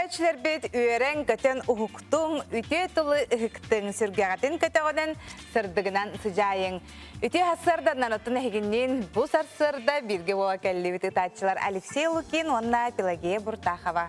көрөөччүлэрбит үөрэн-көтөн уһуктуҥ, үтүө тылы ыһыктыҥ, сүргэҕитин көтөҕүнэн, сырдыгынан сыдьаайыҥ. Үтүө сарсыарданан оттон эһигинниин бу сарсыарда бииргэ буола кэллибит ытааччылар Алексей Лукин уонна Пелагея Буртахова.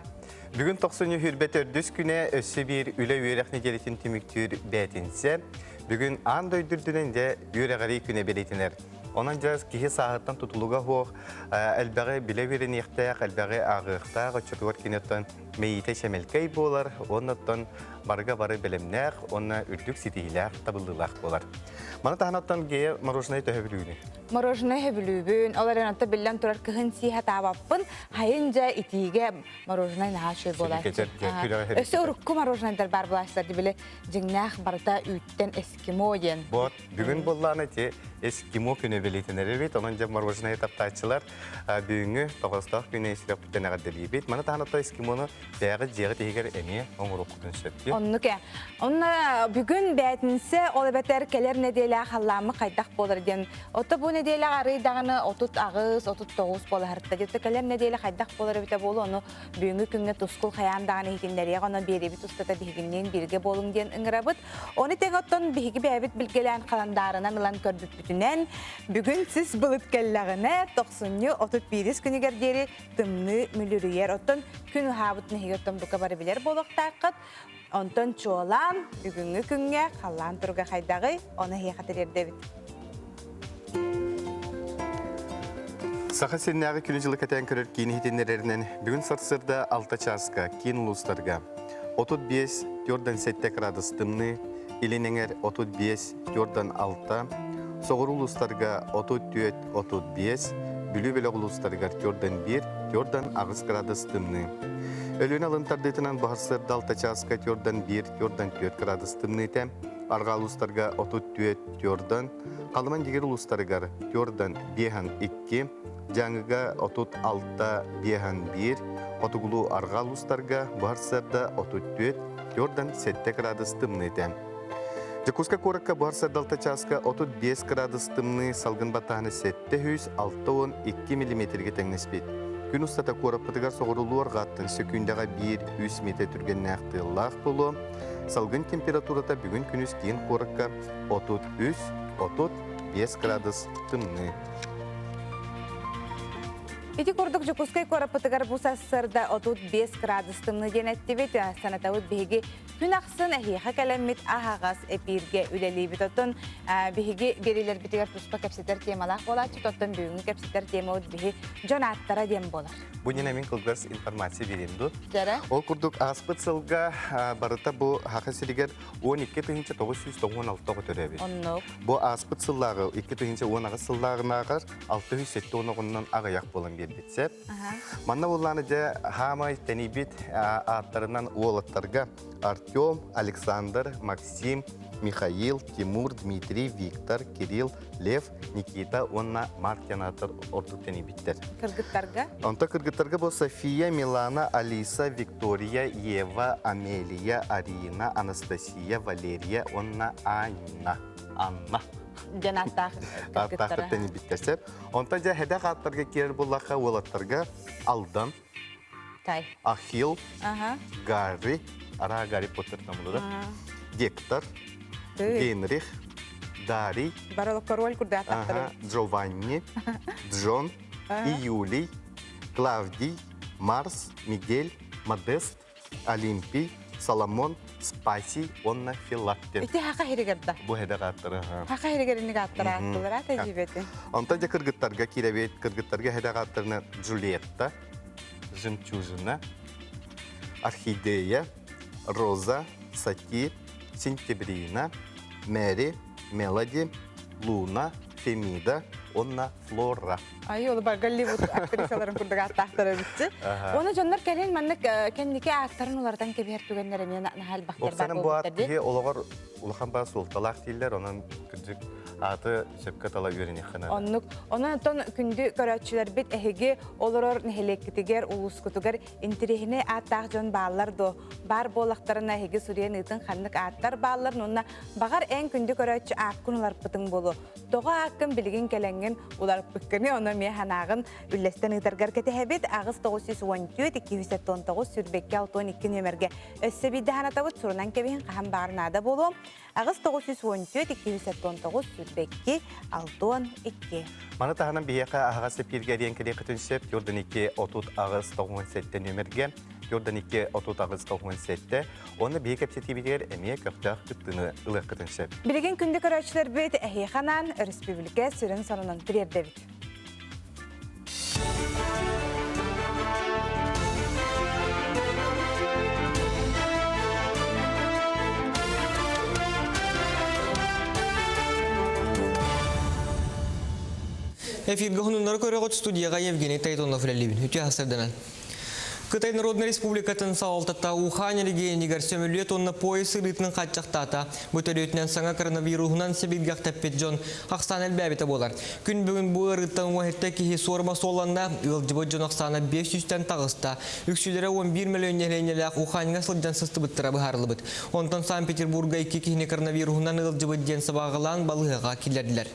Бүгүн тохсунньу хүрбэ төрдүс күнэ өссө биир үлэ-үөрэх нэдиэлэтин түмүктүүр бээтинсэ. Бүгүн аан дойду үрдүнэн дьэ үөрэҕирии күнэ бэлиэтэнэр. Онон дьэ киһи сааһыттан тутулуга суох элбэҕи билэ үөрэниэхтээх, элбэҕи ааҕыахтаах, оччотугар кини оттон мэйиитэ чэмэлкэй буолар, уонна оттон барыга бары бэлэмнээх уонна үрдүк ситиһиилээх, табыллыылаах буолар. Маны таһынан оттон гея мороженое төһө бүлүүнүй? Мороженое сөбүлүүбүн. Ол эрэн оттон биллэн турар кыһын сии сатаабаппын. Хайын дьэ итиигэ мороженое наһаа үчүгэй буолааччы. Өссө урукку мороженайдар баар буолааччылар били дьиҥнээх барыта үүттэн эскимо диэн. Вот Бүгүн буоллаҕына ити эскимо күнэ бэлиэтэнэр эбит. Онон дьэ мороженое таптааччылар бүгүҥҥү тоҕоостоох күнү сүрэхпиттэн эҕэрдэлиибит. Маны таһынан оттон эскимону бэйэҕит дьиэҕит иһигэр эмиэ оҥоруоххутун сөп. Оннук ээ. Онно бүгүн бээтинсэ, ол эбэтэр кэлэр нэдиэлэ халлааммыт хайдах буолар диэн. Ото бу нэдиэлэҕэ арый даҕаны 38, 39 буолаһарта. Дьэ кэлэр нэдиэлэ хайдах буолар эбитэ буолуо, ону бүгүҥҥү күҥҥэ тускул хайаан даҕаны иһитиннэриэх, онон биэриибит устата биһигинниин бииргэ буолуҥ диэн ыҥырабыт. Ону тэҥэ оттон биһиги бэйэбит билгэлээн халандаарынан ылан көрбүппүтүнэн, бүгүн сис былыт кэллэҕинэ, тохсунньу 31 күнүгэр диэри тымныы мүлүрүйэр. Оттон күн уһаабытын эһиги оттон бука бары билэр буолуохтааххыт. Онтон чуолаан бүгүҥҥү күҥҥэ халлаан туруга хайдаҕый, ону эһиэхэ тириэрдэбит. Саха сиринээҕи күнү-дьылы кэтээн көрөр киин иһитиннэрэринэн, бүгүн сарсыарда 6 чааска киин улуустарга 35 4,7 градус тымныы, илин эҥэр 35 4,6, соҕуруу улуустарга 34 35, Бүлүү бөлөх улуустарыгар 4,1 4,8 градус тымныы. Өлүөнэ алын тардыытынан баһарсыарда 6 чааска 4,1 4,4 градус тымныыта, арҕаа улуустарга 34 4, Халыман Дигир улуустарыгар 4 5 2, Дьааҥыга 36 5 1, Хотугулуу арҕаа улуустарга баһар сыарда 34 4 7 градус тымныы этэ. Дьокуускай куоракка буһар сырдалта чааска 35 градус тымныы, салгын баттааһына 762 миллиметргэ тэҥнэспит. Күн устата куораппытыгар соҕурулуу арҕааттан сөкүүндэҕэ 1-3 миэтэ түргэннээх тыаллаах буолуо. Салгын температурата бүгүн күнүс киин куоракка 33-35 градус тымныы. Ити курдук Дьокуускай куораппытыгар бу сарсыарда 35 градус тымныы диэн эттибит. Санатабыт биһиги күн ахсын эһиэхэ кэлэммит аһаҕас эпииргэ үлэлиибит. Оттон биһиги биэриилэрбитигэр туспа кэпсэтэр темалаах буолааччыт. Оттон бүгүҥҥү кэпсэтэр темабыт биһи дьон ааттара диэн буолар. Бу иннинэ мин кылгас информация биэриэм дуу. Дьэрэ. Ол курдук ааспыт сылга барыта бу Саха сиригэр 12 996 оҕо төрөөбүт. Оннук. Бу ааспыт сыллааҕы 2018 сыллааҕынааҕар 607 оҕоннон аҕыйах буолан биэрбит сөп. Манна буоллааны дьэ хаамай тэнийбит ааттарынан уолаттарга Артем, Александр, Максим, Михаил, Тимур, Дмитрий, Виктор, Кирилл, Лев, Никита уонна Марк диэн ааттар ордук тэнийбиттэр. Кыргыттарга? Онто кыргыттарга бу София, Милана, Алиса, Виктория, Ева, Амелия, Арина, Анастасия, Валерия уонна Анна. Анна. Диэн ааттаах Ааттаах тэнийбиттэр сөп. Онтон дьэ хэдэх ааттарга киирэр буллахха уолаттарга Алдан, Тай. Ахилл, Гарри, ара Гарри Поттер тамылыра, Гектор, Генрих, Дарий, Барылы король курдаатахтары. Джованни, Джон, Июлий, Клавдий, Марс, Мигель, Модест, Олимпий, Соломон, Спасий уонна Филактен. Ити хака хиригерда. Бу хэдэх ааттары. Хака хиригеринник ааттара ааттылар тәжибети. Онтон дьэ кыргыттарга киирэбит. Кыргыттарга хэдэх ааттарына Джульетта, Жемчужина, Орхидея, Роза, Сати, Сентябрина, Мэри, Мелоди, Луна, Фемида уонна Флора. Ай, ол бар Голливуд актрисаларын курдук ааттаахтара эбитчи. Оны дьоннор кэлин маннык кэнники ааттарын уларытан кэбиһэр түгэннэр эмиэ наһаа элбэхтэр Оксана бу аат киһи олоҕор улахан баа суолталаах дииллэр, онон кырдьык. Ааты сөпкө тала үөрэниэххэ наада. Оннук. Онон оттон күндү көрөөччүлэрбит эһиги олорор нэһилиэккитигэр, улуускутугар интэриэһинэй ааттаах дьон бааллар дуо? Баар буоллахтарына эһиги суруйан ыытын ханнык ааттар бааллар уонна баҕар эн күндү көрөөччү ааккын уларпытыҥ буолуо. Тоҕо ааккын билигин кэлэҥҥин уларпыккыный, ону эмиэ санааҕын үллэстэн ыытаргар кэтэһэбит. 8 914 279 22 62 нүөмэргэ өссө биирдэ санатабыт, сурунан кэбиһин хаһан баар наада буолуо. 8 914 279 22 62. Маны таһынан биһиэхэ аһаҕас эпииргэ эриэн кэлиэххитин сөп 42 38 97 нүөмэргэ 42 38 97 уонна биһи кэпсэтиибитигэр эмиэ көхтөөх кыттыыны ылыаххытын сөп. Билигин күндү көрөөччүлэрбит эһиэхэ анаан өрөспүүбүлүкэ сүрүн сонунун тириэрдэбит. Эфиргэ хонуннары көрөҕүт студияға Евгений Тайтонов үлэлиибин. Үтүө сарсыарданан. Кытай Народнай Республикатын салалтата Ухань регионигар сөмөлүөт уонна поезд сырыытын хааччахтаата. Бу төрүөтүнэн саҥа коронавируһунан сэбиргэхтэппит дьон ахсаана элбээбитэ буолар. Күн бүгүн бу ыарыыттан уоһэтте киһи суорума суолланна, ыалдьыбыт дьон ахсаана 500-тэн таҕыста. Үксүлэрэ 11 мөлүйүөн нэһилиэнньэлээх Уханьҥа сылдьан сыстыбыттара быһаарыллыбыт. Онтон Санкт-Петербурга икки киһини коронавируһунан ыалдьыбыт диэн сабаҕалаан балыыһаҕа киллэрдилэр.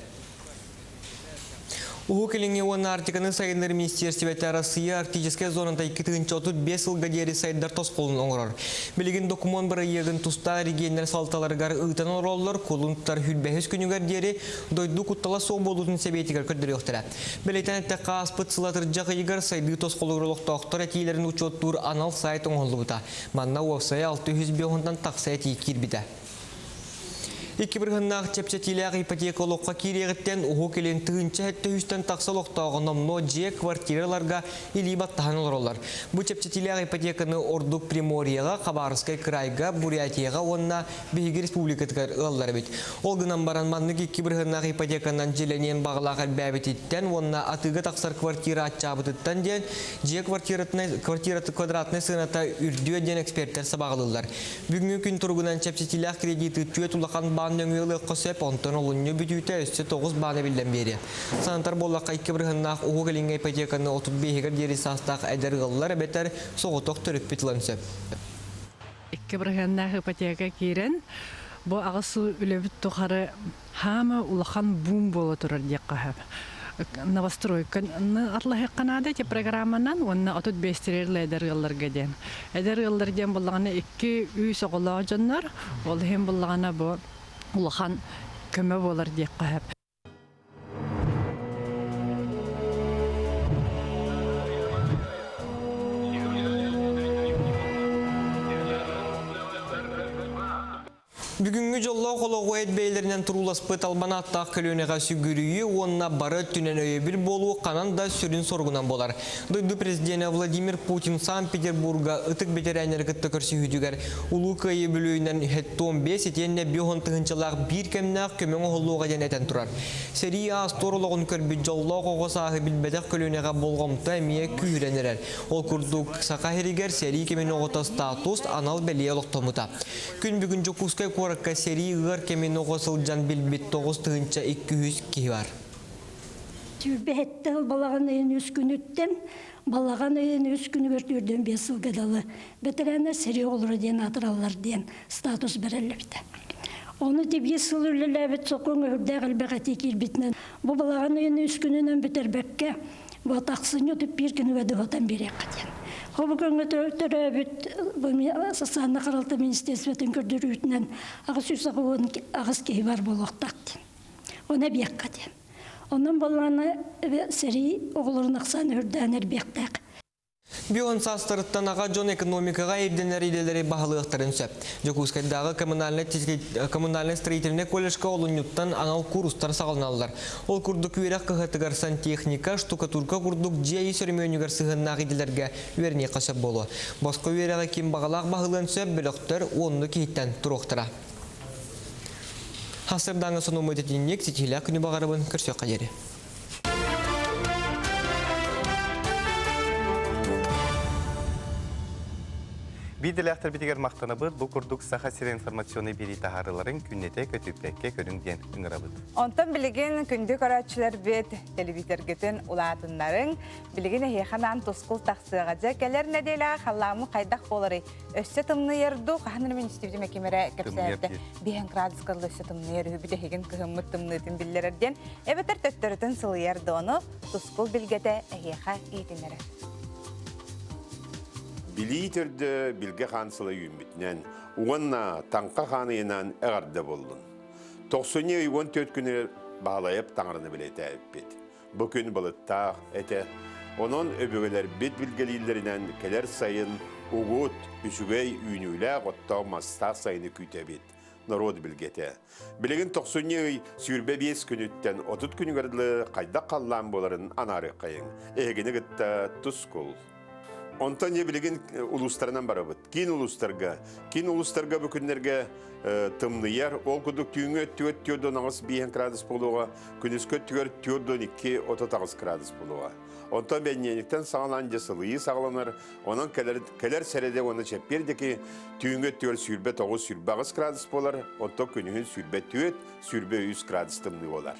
Уһук Илиҥҥи уонна Арктиканы сайыннарар министиэристибэтэ Россия арктическай зоната 2035 сылга диэри сайдар тосхолун оҥорор. Билигин докумуон бырайыагын тустаах регионнар салалталарыгар ыытан олороллор, кулун тутар сүүрбэһис күнүгэр диэри дойду куттала суох буолуутун сэбиэтигэр көрдөрүөхтэрэ. Бэлиэтээн эттэххэ, ааспыт сыл атырдьах ыйыгар сайдыы тосхолугар олохтоохтор этиилэрин учуоттуур анал сайт оҥоһуллубута. Манна уопсайа 605 тахса этии киирбитэ. Икки бырыһыннаах чэпчэтиилээх ипотека олоххо киириэҕиттэн Уһук Илин 1700-тэн тахса олохтооҕо номнуо дьиэ квартираларга илии баттаһан олороллор. Бу чэпчэтиилээх ипотеканы ордук Приморьеҕа, Хабаровскай кыраайга, Бурятияҕа уонна биһиги республикатыгар ылаллар эбит. Ол гынан баран маннык икки бырыһыннаах ипотеканан дьиэлэниэн баҕалаах элбээбититтэн уонна атыыга тахсар квартира аччаабытыттан диэн дьиэ квартиратын квадратнай сыаната үрдүө диэн экспертэр сабаҕалыыллар. Бүгүҥҥү күн туругунан чэпчэтиилээх кредиты түөрт улахан баан нөҥүө ылыахха сөп, онтон олунньу бүтүүтэ өссө тоҕус баан эбиллэн биэриэ. Санатар буоллахха, икки бырыһыннаах Уһук Илиҥҥэ ипотеканы 35-гэр диэри саастаах эдэр ыаллар эбэтэр соҕотох төрөппүт ылан сөп. Икки бырыһыаннаах ипотека киирэн, бу аҕыс сыл үлэбит тухары хаама улахан бум буола турар диэххэ сөп. Новостройканы атлаһыахха наада ити программанан уонна 35 эдэр ыалларга диэн. Эдэр ыаллар диэн буллаҕына икки үс оҕолоох дьоннор, ол иһин буллаҕына бу улахан көмө буолар диэххэ сөп. Бүгүҥҥү дьоллоох олоҕу эт бэйэлэринэн турууласпыт албан ааттаах көлүөнэҕэ сүгүрүйүү уонна бары өттүнэн өйөбүл буолуу ханан да сүрүн соругунан буолар. Дойду президенэ Владимир Путин Санкт-Петербурга ытык бэтэрээннэри кытта көрсүһүүтүгэр Улуу Кыайыы бүлүүнэн 75 итиэннэ 50 тыһыынчалаах биир кэмнээх көмө оҥоһуллуоҕа диэн этэн турар. Сэрии аас-туор олоҕун көрбүт дьоллоох оҕо сааһы билбэтэх көлүөнэҕэ болҕомто эмиэ күүһүрэн эрэр. Ол курдук, Саха сиригэр сэрии кэмин оҕото статус анал бэлиэ олохтоммута. Күн бүгүн Дьокуускай куоракка сэрии ыар кэмин оҕо сылдьан билбит 9200 киһи бар. Сүүрбэһэттэ сыл балаҕан ыйын үс күнүттэн балаҕан ыйын үс күнүгэр түүрдэн биэс сылга дылы бэтэрээннэр сэрии оҕолоро диэн аатыраллар диэн статус бэриллибитэ. Ону ити биэс сыл үлэлээбит сокуон өһүрдээх элбэх этии киирбитинэн бу балаҕан ыйын үс күнүнэн бүтэрбэккэ бу тахсынньы биир күнүгэ дыһатан биэриэххэ диэн. Хобу көҥө төрөөбүт социальнай харалта министерствотын көрдөрүүтүнэн 898 киһи бар буолуохтаах диэн. Оны эбиэххэ диэн. Онон боллааны сэрии оҕолорун ахсаан үрдээн эрбиэхтээх. Бион саастарыттан аҕа дьон экономикаҕа ирдэнэр идэлэри баһылыахтарын сөп. Дьокуускайдааҕы коммунальнай строительнай колледжка олунньуттан анал куурустар саҕаланаллар. Ол курдук үөрэх кыһатыгар сантехника, штукатурка курдук дьиэ ис өрөмүөнүгэр сыһыаннаах идэлэргэ үөрэниэххэ сөп буолуо. Босхо үөрэҕи ким баҕалаах баһылыан сөп бөлөхтөр уонну киһиттэн туруохтара. Хасырдааҥы сонуммут итинник ситиһилээх күнү баҕарабын көрсүөххэ диэри. Биирдэлээхтэрбитигэр махтанабыт, бу курдук Саха сирэ информационнай биэрии таһаарыыларын күннэтэ көтүппэккэ көрүҥ диэн ыҥырабыт. Онтон билигин күндү көрөөччүлэрбит телевизоргытын улаатыннарыҥ. Билигин эһиэхэ анаан тускул тахсыаҕа. Дьэ, кэлэр нэдиэлэҕэ халлааммыт хайдах буоларый? Өссө тымныйар дуу? Хаһан эрэ мин истибитим ким эрэ кэпсээбитэ. Биһэн градуска өссө тымныйар үһү бүтэһигин кыһыммыт тымныытын биллэрэр диэн. Эбэтэр төттөрүтүн сылыйар дуу? Ону тускул билгэтэ эһиэхэ иитинэрэр. Билии төрдө Билгэ хаан сыла үүммүтүнэн уонна Таҥха хаан ыйынан эҕэрдэ буоллун. Тохсунньу ый 14 күнүгэр Баһылайап таҥараны бэлиэтээбиппит. Бу күн былыттаах этэ. Онон өбүгэлэрбит билгэлииллэринэн кэлэр сайын угут, үчүгэй үүнүүлээх оттоох мастаах сайыны күүтэбит. Норуот билгэтэ. Билигин тохсунньу ый 25 күнүттэн 30 күнүгэр дылы хайдах халлаан буоларын анаарыаххайыҥ. Эһигини кытта тускул. Онтон дьэ билигин улуустарынан барабыт. Киин улуустарга. Киин улуустарга бу күннэргэ тымныйар. Ол курдук түүҥҥү өттүгэр 4-8 биэһэн градус буолуоҕа, күнүскү өттүгэр 4-2 38 градус буолуоҕа. Онтон бэнньиэнниктэн саҕалаан дьэ сылыйыы саҕаланар. Онон кэлэр, кэлэр сэрэдэ уонна чэппиэр диэки түүҥҥү өттүгэр 29-28 градус буолар, оттон күнүһүн 24-23 градус тымныы буолар.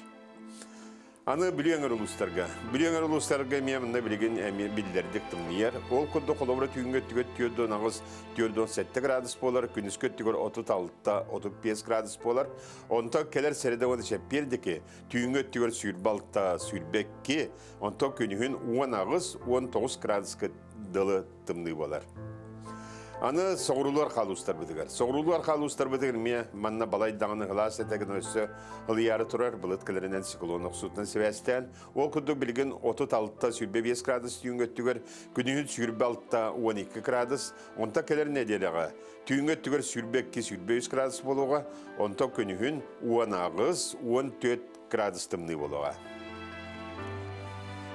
Аны Бүлүү өҥөр улуустарга. Бүлүү өҥөр улуустарга эмиэ манна билигин эмиэ биллэрдик тымныйар. Ол курдук холобура түүҥҥү өттүгэр 48, 47 градус буолар, күнүскү өттүгэр 36, 35 градус буолар. Онтон кэлэр сэрэдэ уонна чэппиэр диэки түүҥҥү өттүгэр 26, 22, онтон күнүһүн 18, 19 градуска дылы тымныы буолар. Аны соҕуруулар хаалуустарбытыгар. Соҕуруулар хаалуустарбытыгар эмиэ манна балай даҕаны ылаас этэгин өссө ылыйаары турар былыт кэлэринэн циклон охсуутунан сибээстээн, ол курдук билигин 36-25 градус түүҥҥү өттүгэр, күнүһүн 26-12 градус, онтон кэлэр нэдиэлэҕэ түүҥҥү өттүгэр 22-23 градус буолуоҕа, онтон күнүһүн 18-14 градус тымныы буолуоҕа.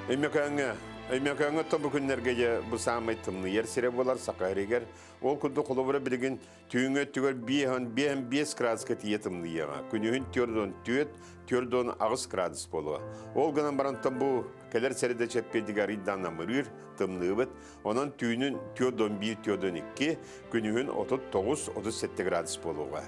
Өймөкөөҥҥө Өймөкөөҥҥө оттон бу күннэргэ дьэ бу саамай тымныйар сирэ буолар Саха сиригэр. Ол курдук холобура билигин түүҥҥү өттүгэр 5-5 градуска тиийэ тымныйыаҕа. Күнүһүн 4-4, 4-8 градус буолуо. Ол гынан баран бу кэлэр сэрэдэ чэппиэдигэр ыйдаан намырыыр, тымныыбыт. Онон түүнүн 4-1, 4-2, күнүһүн 39-37 градус буолуоҕа.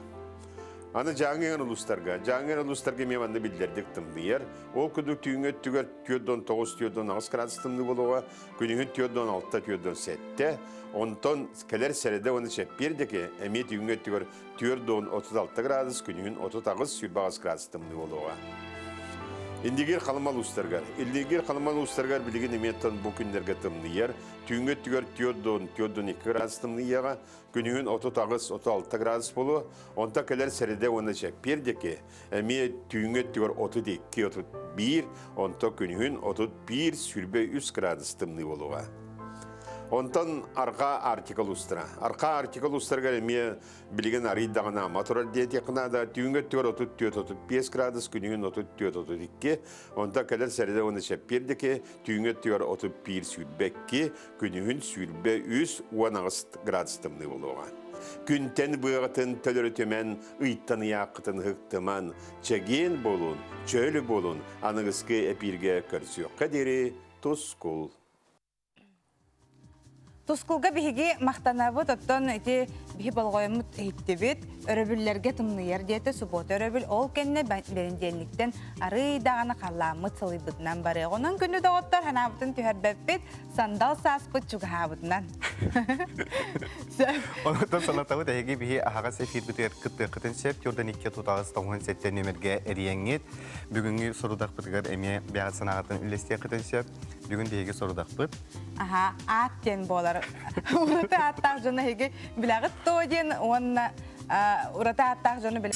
Аны Дьааҥы эҥэр улуустарга. Дьааҥы эҥэр улуустарга эмиэ манна биллэрдик тымныйар. Ол курдук түүҥҥү өттүгэр 49-48 градус тымныы буолуоҕа, күнүһүн 46-47. Онтон кэлэр сэрэдэ уонна чэппиэр диэки эмиэ түүҥҥү өттүгэр 4-36 градус, күнүһүн 38-28 градус тымныы буолуоҕа. Индигир Халыма улуустарыгар. Индигир Халыма улуустарыгар билигин эмиэ бу күннэргэ тымныйар. Түүҥҥү өттүгэр 4-4-2 градус тымныйыаҕа, Күнүһүн 38-36 градус буолуо, онтон кэлэр сэрэдэ уонна чэппиэр диэки эмиэ түүҥҥү өттүгэр 32-31, онтон күнүһүн 31-23 градус тымныы буолуоҕа. Онтон Арҕаа Арктика улуустара. Арҕаа Арктика улуустарыгар эмиэ билигин арый даҕаны ама турар диэтиэххэ наада. Түүҥҥү өттүгэр 34-35 градус, күнүһүн 34-32, онтон кэлэр сэрэдэ уонна чэппиэр диэки түүҥҥү өттүгэр 31-22, күнүһүн 23-18 градус тымныы буолуоҕа. Күнтэн быаҕытын төлөрүтүмэн, ыйтан ыйааххытын ыһыктыман, чэгиэн буолун, чөл буолун, аныгыскы эпииргэ көрсүөххэ диэри тускул. Тускулга биһиги махтанабыт, оттон ити биһи болҕойоммут иһиттибит. Өрөбүллэргэ тымныйар диэтэ, суббота өрөбүл. Ол кэннэ бэринтиэнниктэн арыый даҕаны халлааммыт сылыйбытынан барыах. Онон күндү доҕоттор, санаабытын түһэрбэппит, сандал сааспыт чугаһаабытынан. Онтон санатабыт эһиги биһи аһаҕас эфирбитигэр кыттыаххытын сөп. Тюрдан 2 тутаҕас 97 нүөмэргэ эрийэҥҥит. Бүгүҥҥү сорудахпытыгар эмиэ бэйэҕит санааҕытын үллэстиэххитин сөп. Бүгүн биһиги сорудахпыт. Аха, аат диэн буолар. Ураты ааттаах дьону эһиги билэҕит дуо диэн уонна ураты ааттаах дьону билэ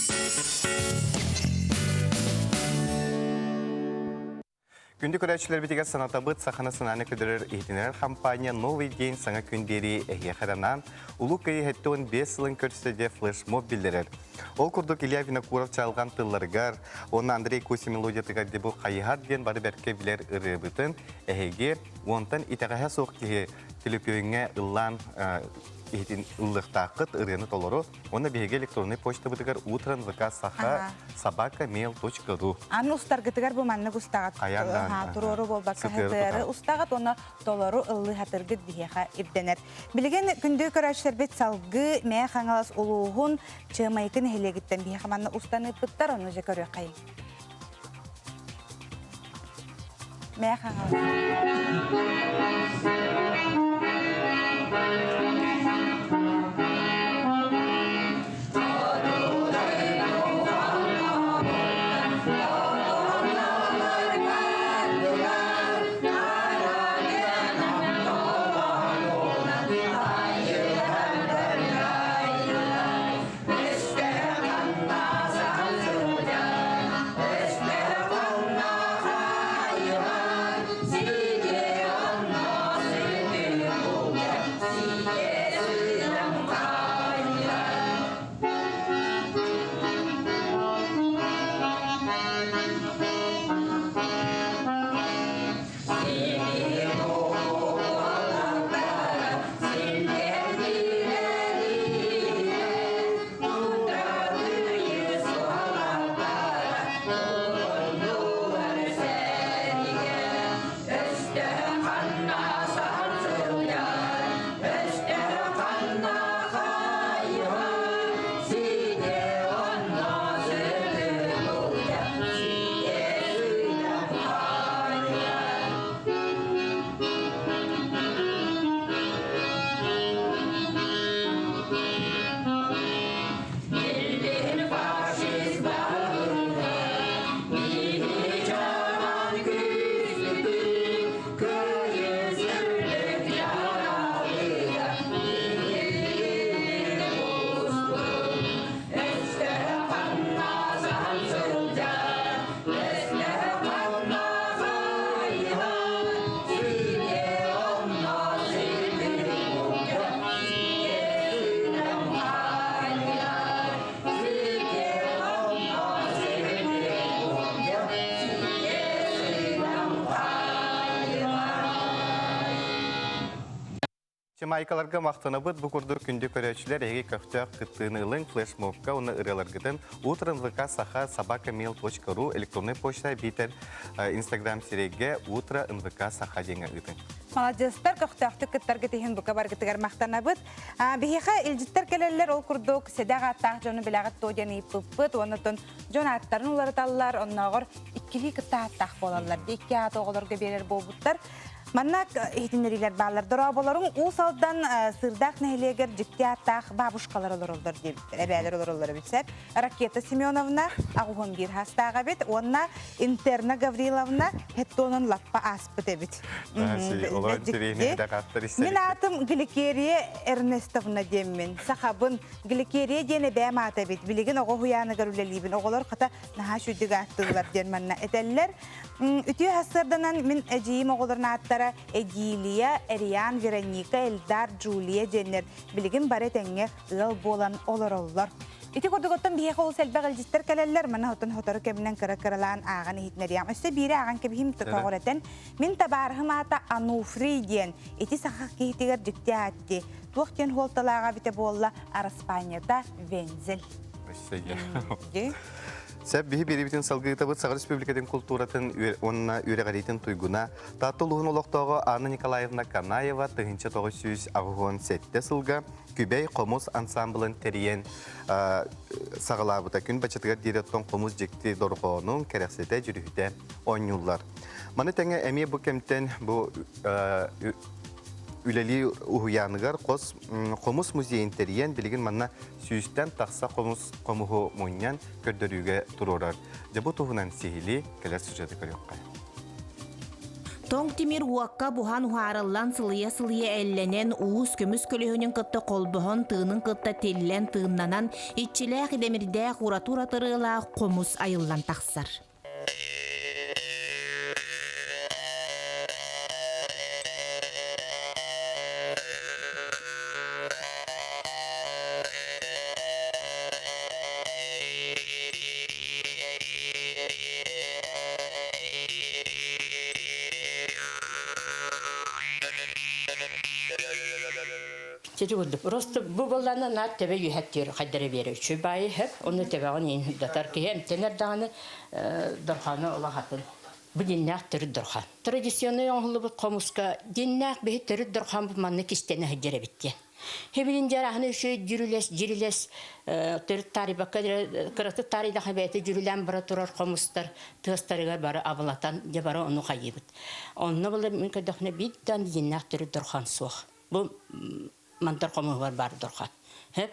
Күндү көрөөччүлэрбитигэр санатабыт саханы санааны көдөрөр иһитинэрэр компания «Новый день» саҥа күн биэрии эһиэхэ анаан Улуу Кыайыы 75 сылын көрсө дьэ флешмоб биллэрэр. Ол курдук Илья Винокуров чалҕан тылларыгар уонна Андрей Куси мелодиятыгар дебу хайыһар диэн бары бэркэ билэр ырыабытын эһиги уонтан итэҕэһэ суох киһи. Төлөпүөҥҥэ ыллаан иһитин ыллыахтааххыт ырыаны толору уонна биһиги электроннай почтабытыгар утром вк саха собака mail.ru. Аны устаргытыгар бу маннык устаҕыт туруору буолбакка хытыары устаҕыт уонна толору ыллыы хатыргыт биһиэхэ ирдэнэр. Билигин күндү көрөөччүлэрбит салгыы Мэйэ Хаҥалас улууһун Чыамайыкы нэһилиэгиттэн биһиэхэ манна устан ыыппыттар, ону дьэ көрүөххэйиҥ. Мэйэ Хаҥалас. Чымайкаларга махтанабыт. Бу курдук күндү көрөөччүлэр, эһиги көхтөөх кыттыыны ылыҥ. Флешмобка уонна ырыаларгытын утром ВК саха собака mail.ru электронный почта биитэр Инстаграм сирэйгэ утро НВК саха диэҥҥэ ыытыҥ. Маладьыастар, көхтөөхтүк кыттаргыт иһин бука баргытыгар махтанабыт. Биһиэхэ илдьиттэр кэлэллэр, ол курдук сэдэх ааттаах дьону билэҕит дуо диэн ыйыппыппыт. Оннотон дьон ааттарын уларыталлар, оннооҕор иккилии кытта ааттаах буолаллар. Икки ааты оҕолорго биэрэр буолбуттар. Манна иһитиннэриилэр бааллар. Дорооболоруҥ Уус Алдан Сыырдаах нэһилиэгэр дьикти ааттаах бабушкалар олороллор диэбиттэр. Эбээлэр олороллор эбит сөп. Ракета Семеновна аҕуһун биир хаастаах эбит уонна Интерна Гавриловна хеттонун лаппа ааспыт эбит. Мин аатым Гликерия Эрнестовна диэммин. Сахабын. Гликерия диэн эбээм аата эбит. Билигин оҕо уһуйааныгар үлэлиибин. Оҕолор хата наһаа сүрдүк ааттыыллар диэн манна этэллэр. Үтүө сарсыарданан мин эдьиийим оҕолорун ааттара Эдилия, Эриан, Вероника, Эльдар, Джулия диэннэр билигин бары этэҥҥэ ыал буолан олороллор. Ити курдук оттон биһиэхэ олус элбэх илдьиттэр кэлэллэр. Маны оттон сотору кэминэн кыра-кыралаан ааҕан иһитинэриэм. Өссө биири ааҕан кэбиһим көҕүрэтэн. Мин табаарыһым аата Ануфрий диэн. Ити саха киһитигэр дьикти аат дии. Туох диэн хуолталааҕа эбитэ буолла, араспаанньата Вензель. Өссө Сөп биһи биэрибитин салгыытабыт Саха Республикатын култууратын уонна үөрэҕириитин туйгуна Таатта улууһун олохтооҕо Анна Николаевна Канаева 1987 сылга Күбэй хомус ансамблын тэрийэн саҕалаабыта. Күн бачатыгар диэри оттон хомус дьикти дорҕоонун кэрэхсэтэ, дьүрүһүтэ оонньууллар. Маны тэҥэ эмиэ бу кэмтэн бу үлэлии уһуйааныгар хос хомус музейын тэрийэн билигин манна сүүстэн тахса хомус хомуһу мунньан көрдөрүүгэ туруорар. Дьэ бу туһунан сиһилии кэлэр сюжеты көрүөххэ. Тоҥ тимир уокка буһан уһаарыллан сылыйа-сылыйа эллэнэн, уус көмүс көлөһүнүн кытта холбоһон, тыынын кытта тиллэн тыыннанан, иччилээх идэмирдээх ураты-уратырыылаах хомус айыллан тахсар. Сити курдук. Просто бу буоллаана наар төбө үөһэттиир хайдара биэрэр. Үчүгэй баайы хөп, онно төбөҕүн иин датар киһи эмтэнэр даҕаны дорхооно улахатын. Бу дьиннээх төрүт дорхоон. Традиционный оҥоһуллубут хомуска дьиннээх биһи төрүт дорхоон бу манна кистэнэ сылдьар эбит диэн. Хибилин дьараһыны үчүгэй дьүрүлэс дьирилэс төрүт таарыйбакка кыратык таарыйдаха бэйэтэ дьүрүлээн бара турар хомустар тыастарыгар бары абылатан дьэ бары ону хайыыбыт. Онно былыр мин көрдөхпүнэ биир да дьиннээх төрүт дорхоон суох. Бу мантар хомуһугар баар дорхоон. Хөп.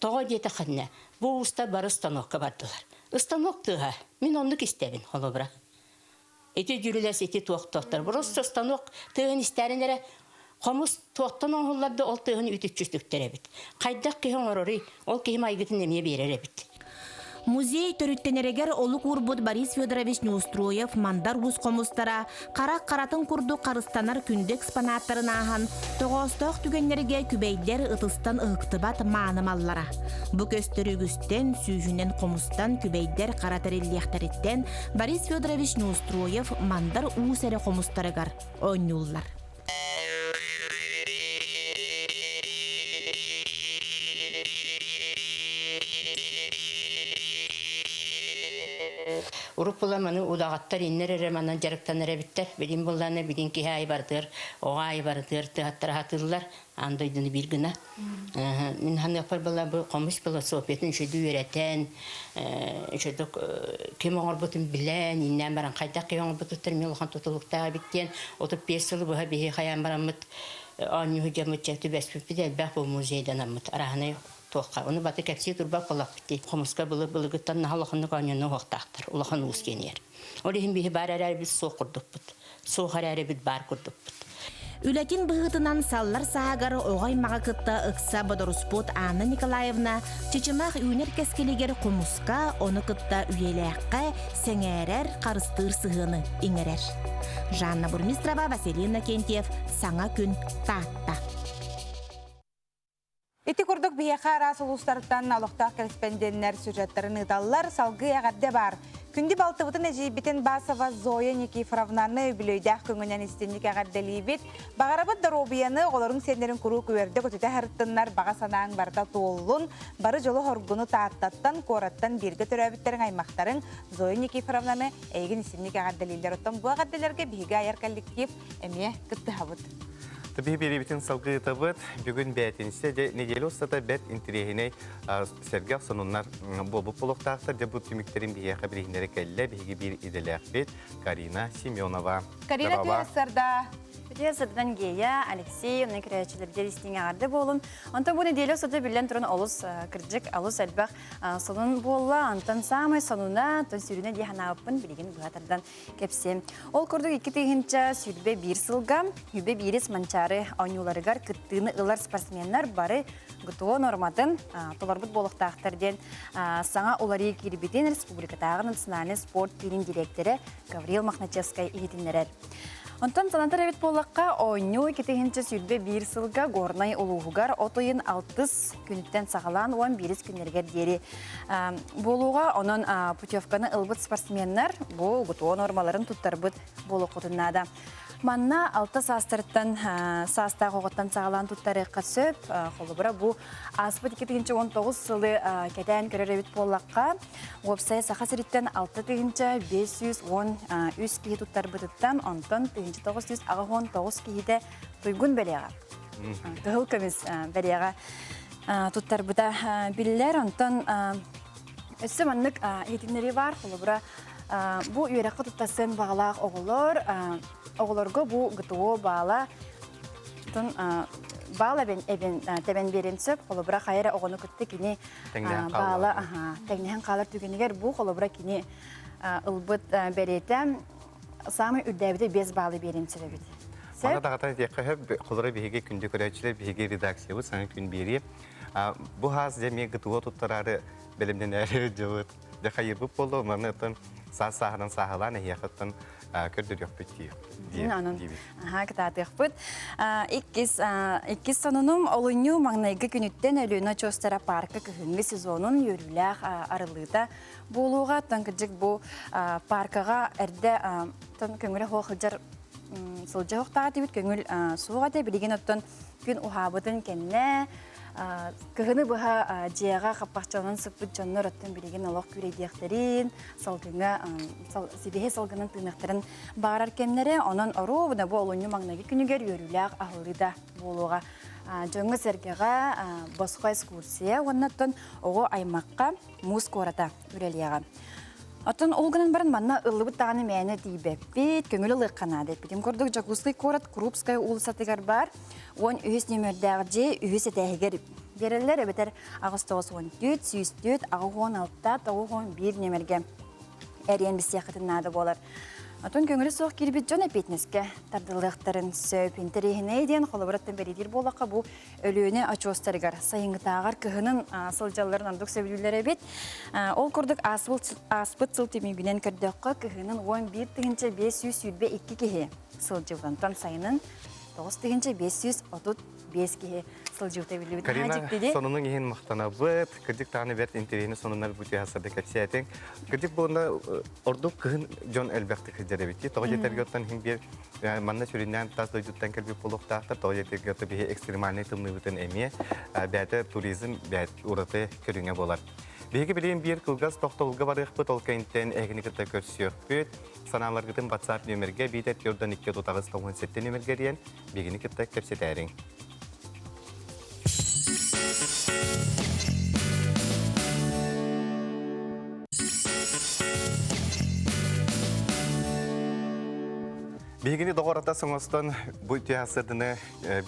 Тоҕо диэтэххинэ, бу уустар бары станокка бардылар. Станок тыаһа. Мин оннук истэбин, холобура. Ити дьүрүлэс ити туохтуохтар. Просто станок тыаһын истээрин эрэ хомус туохтан оҥоһуллар да ол тыаһын үтүччүстүктэр эбит. Хайдах киһи оҥороруй, ол киһи майгытын эмиэ биэрэр эбит. Музей төрүттэнэригэр олук уурбут Борис Федорович Неустроев Мандар Уус хомустара харах харатын курдук харыстанар күндү экспонаттарын ааһан, тоҕоостоох түгэннэргэ күбэйдэр ытыстан ыһыктыбат мааны маллара. Бу көстөр үгүстэн, сүүһүнэн хомустан күбэйдэр хара тэриллиэхтэриттэн Борис Федорович Неустроев Мандар Уус эрэ хомустарыгар оонньууллар. Урут була маны удаҕаттар иннэр эрэ манан дьарыктанар эбиттэр. Билин буллаана билин киһи аайы барытыгар, оҕо аайы барытыгар тыһаттара сатыыллар. Аан дойдуну биир гына. Мин ханыахпар была бу хомус философиятын үчүгэй үөрэтэн, үчүгэй ким оҥорбутун билэн, иннээн баран хайдах киһи оҥорбутуттан эмиэ улахан тутулуктаах эбит диэн 35 сылы быһа биһи хайаан бараммыт оонньуу дьоммут дьэ түбэспиппит элбэх бу музейданаммыт арааһынай туохха ону баты кэпсии турбат буоллахпыт дии хомуска былыр былыргыттан наһаа улаханнык оонньууну уһуохтаахтар улахан уус диэнигэр Ол иһин биһи баар эрээрибит суох курдукпут. Суох эрээрибит баар курдукпут. Үлэтин быһыытынан саллар сааһыгар оҕо аймаҕы кытта ыкса бодоруспут Анна Николаевна Чычымах үүнэр кэскилигэр хомуска, ону кытта үйэлээххэ сэҥээрэр, харыстыыр сыһыаны иҥэрэр. Жанна Бурмистрова, Василий Иннокентьев, Саҥа күн, Таатта. Ити курдук биһиэхэ араас улуустартан олохтоох кэрэспэндиэннэр сюжеттарын ыыталлар, салгыы эҕэрдэ баар. Күндү балтыбытын эдьиийбитин Басова Зоя Никифоровнаны үбүлүөйдээх көҥүнэн истинник эҕэрдэлиибит. Баҕарабыт доруобуйаны, оҕолоруҥ сиэннэрин куруук үөрдэ-көтүтэ сырыттыннар, баҕа санааҥ барыта туоллун. Бары дьолу-хоргуну Тааттаттан, куораттан бииргэ төрөөбүттэриҥ аймахтарыҥ Зоя Никифоровнаны эйигин истинник эҕэрдэлииллэр. Оттон бу эҕэрдэлэргэ биһиги айар коллектив эмиэ кыттыһабыт. Биһи биэриибитин салгыы ыытабыт. Бүгүн бээтинсэ дьэ неделя устата бэрт интэриэһинэй сэргэх сонуннар буолбут буолуохтаахтар. Дьэ бу түмүктэрин биһиэхэ билиһиннэрэ кэллэ. Биһиги биир идэлээхпит Карина Семенова. Карина Түөрсарда. Түөрсардан Гея, Алексей, онон көрөөччүлэргэ истиҥ эҕэрдэ буолун. Онтон бу неделя устата биллэн туран олус кырдьык, олус элбэх сонун буолла. Онтон саамай сонуна, онтон сүрүнэ дии санаабыппын билигин быһа тардан кэпсиэм. Ол курдук 2021 сылга Үбэ биирис Манчаары оонньууларыгар кыттыыны ылар спортсменнар бары ГТО норматын толорбут буолуохтаахтар диэн саҥа уларыы киирбитин республикатааҕы национальнай спорт киинин дириэктэрэ Гаврил Мохначевскай иһитиннэрэр. Онтон санатар эбит буоллахха, оонньуу 2021 сылга Горнай улууһугар от ыйын алтыс күнүттэн саҕалаан 11 күннэригэр диэри буолууга онон путевканы ылбыт спортсменнар бу ГТО нормаларын туттарбыт буолуоххутун наада. Манна алта саастарыттан саастаах оҕоттон саҕалаан туттарыахха сөп. Холобура бу ааспыт 2019 сылы кэтээн көрөр эбит буоллахха, уопсайа Саха сириттэн 6513 киһи туттарбытыттан, онтон 1989 киһитэ туйгун бэлиэҕэ, кыһыл көмүс бэлиэҕэ туттарбыта биллэр. Онтон өссө маннык иһитиннэрии баар. Холобура, бу үөрэххэ туттарсыан баҕалаах оҕолор оҕолорго бу ГТО баала баал эбэн, эбэн, тэбэн биэрин сөп. Холобура, хайа эрэ оҕону кытта кини баала тэҥнэһэн хаалар түгэнигэр бу холобура кини ылбыт бэриэтэ саамай үрдээбитэ 5 баалы биэрин сөп эбит. Мана даҕатан этиэххэ сөп, холобура биһиги күндү көрөөччүлэр, биһиги редакциябыт саҥа күн биэрии. Бу хаас дьэ эмиэ ГТО туттараары бэлэмнэнээри дьылыт. Дьэ хайырбыт буолла, маны оттон саас сааһынан сааһылаан эһиэхэ оттон көрдөрүөхпүт диибит. Аха, кытаатыахпыт. Иккис, иккис сонунум олунньу маҥнайгы күнүттэн Өлүөнэ очуостара паарка кыһыҥҥы сезонун үөрүүлээх арыллыыта буолуоҕа. Оттон кырдьык бу пааркаҕа эрдэ көҥүлэ суох сылдьар. сылдьа охтаах этибит, көҥүл суох этэ. Билигин оттон күн уһаабытын кэннэ кыһыны быһа дьиэҕэ хаппахчаланан сыппыт дьоннор оттон билигин олох күүрэйдиэхтэрин, салгыҥа сибиһи салгынын тыыныахтарын баарар кэмнэрэ. Онон оруобуна бу олунньу маҥнайгы күнүгэр үөрүүлээх аһыллыы да буолуоҕа. Дьоҥҥо-сэргэҕэ босхо экскурсия уонна оттон оҕо аймахха муус куората үлэлиэҕэ. Оттон ол гынан баран манна ыллыбыт даҕаны мээнэ тиийбэппит, көҥүл ылыахха наада эппитим курдук Дьокуускай куорат Крупская уулуссатыгар баар 13 нүөмэрдээх дьиэ үһүс этээһигэр биэрэллэр эбэтэр 894 104 86 91 нүөмэргэ эрийэн билсиэххитин наада буолар. Отон көҥүлэ суох киирбит дьон эппиэтинэскэ тардыллыахтарын сөп. Интэриэһинэй диэн холобураттан бэлиэтиир буоллахха бу Өлүөнэ очуостарыгар сайыҥҥытааҕар кыһынын сылдьалларын ордук сөбүлүүллэр эбит. Ол курдук ааспыт сыл түмүгүнэн көрдөххө, кыһынын 11 522 киһи сылдьыбыт. Онтон сайынын 9535 киһи сылдьыбыта биллибит. Карина, сонунуҥ иһин махтанабыт. Кырдьык даҕаны бэрт интэриэһинэй сонуннар бу түһэ кэпсээтиҥ. Кырдьык буолна ордук кыһын дьон элбэхтик сылдьар эбит. Тоҕо диэтэргэ оттон иһин биир манна сүрүннээн тас дойдуттан кэлбит буолуохтаахтар. Тоҕо диэтэргэ оттон биһи экстремальнай тымныыбытын эмиэ бэйэтэ туризм бэйэт ураты көрүҥэ буолар. Биһиги билигин биир кылгас тохтобулга барыахпыт, ол кэнниттэн эһигини кытта көрсүөхпүт. Санааларгытын WhatsApp нүөмэргэ биитэр 4 2 38 97 нүөмэргэ эрийэн биһигини кытта кэпсэтээриҥ. Биһигини доҕор-атас оҥостон бу түһэ сырдыны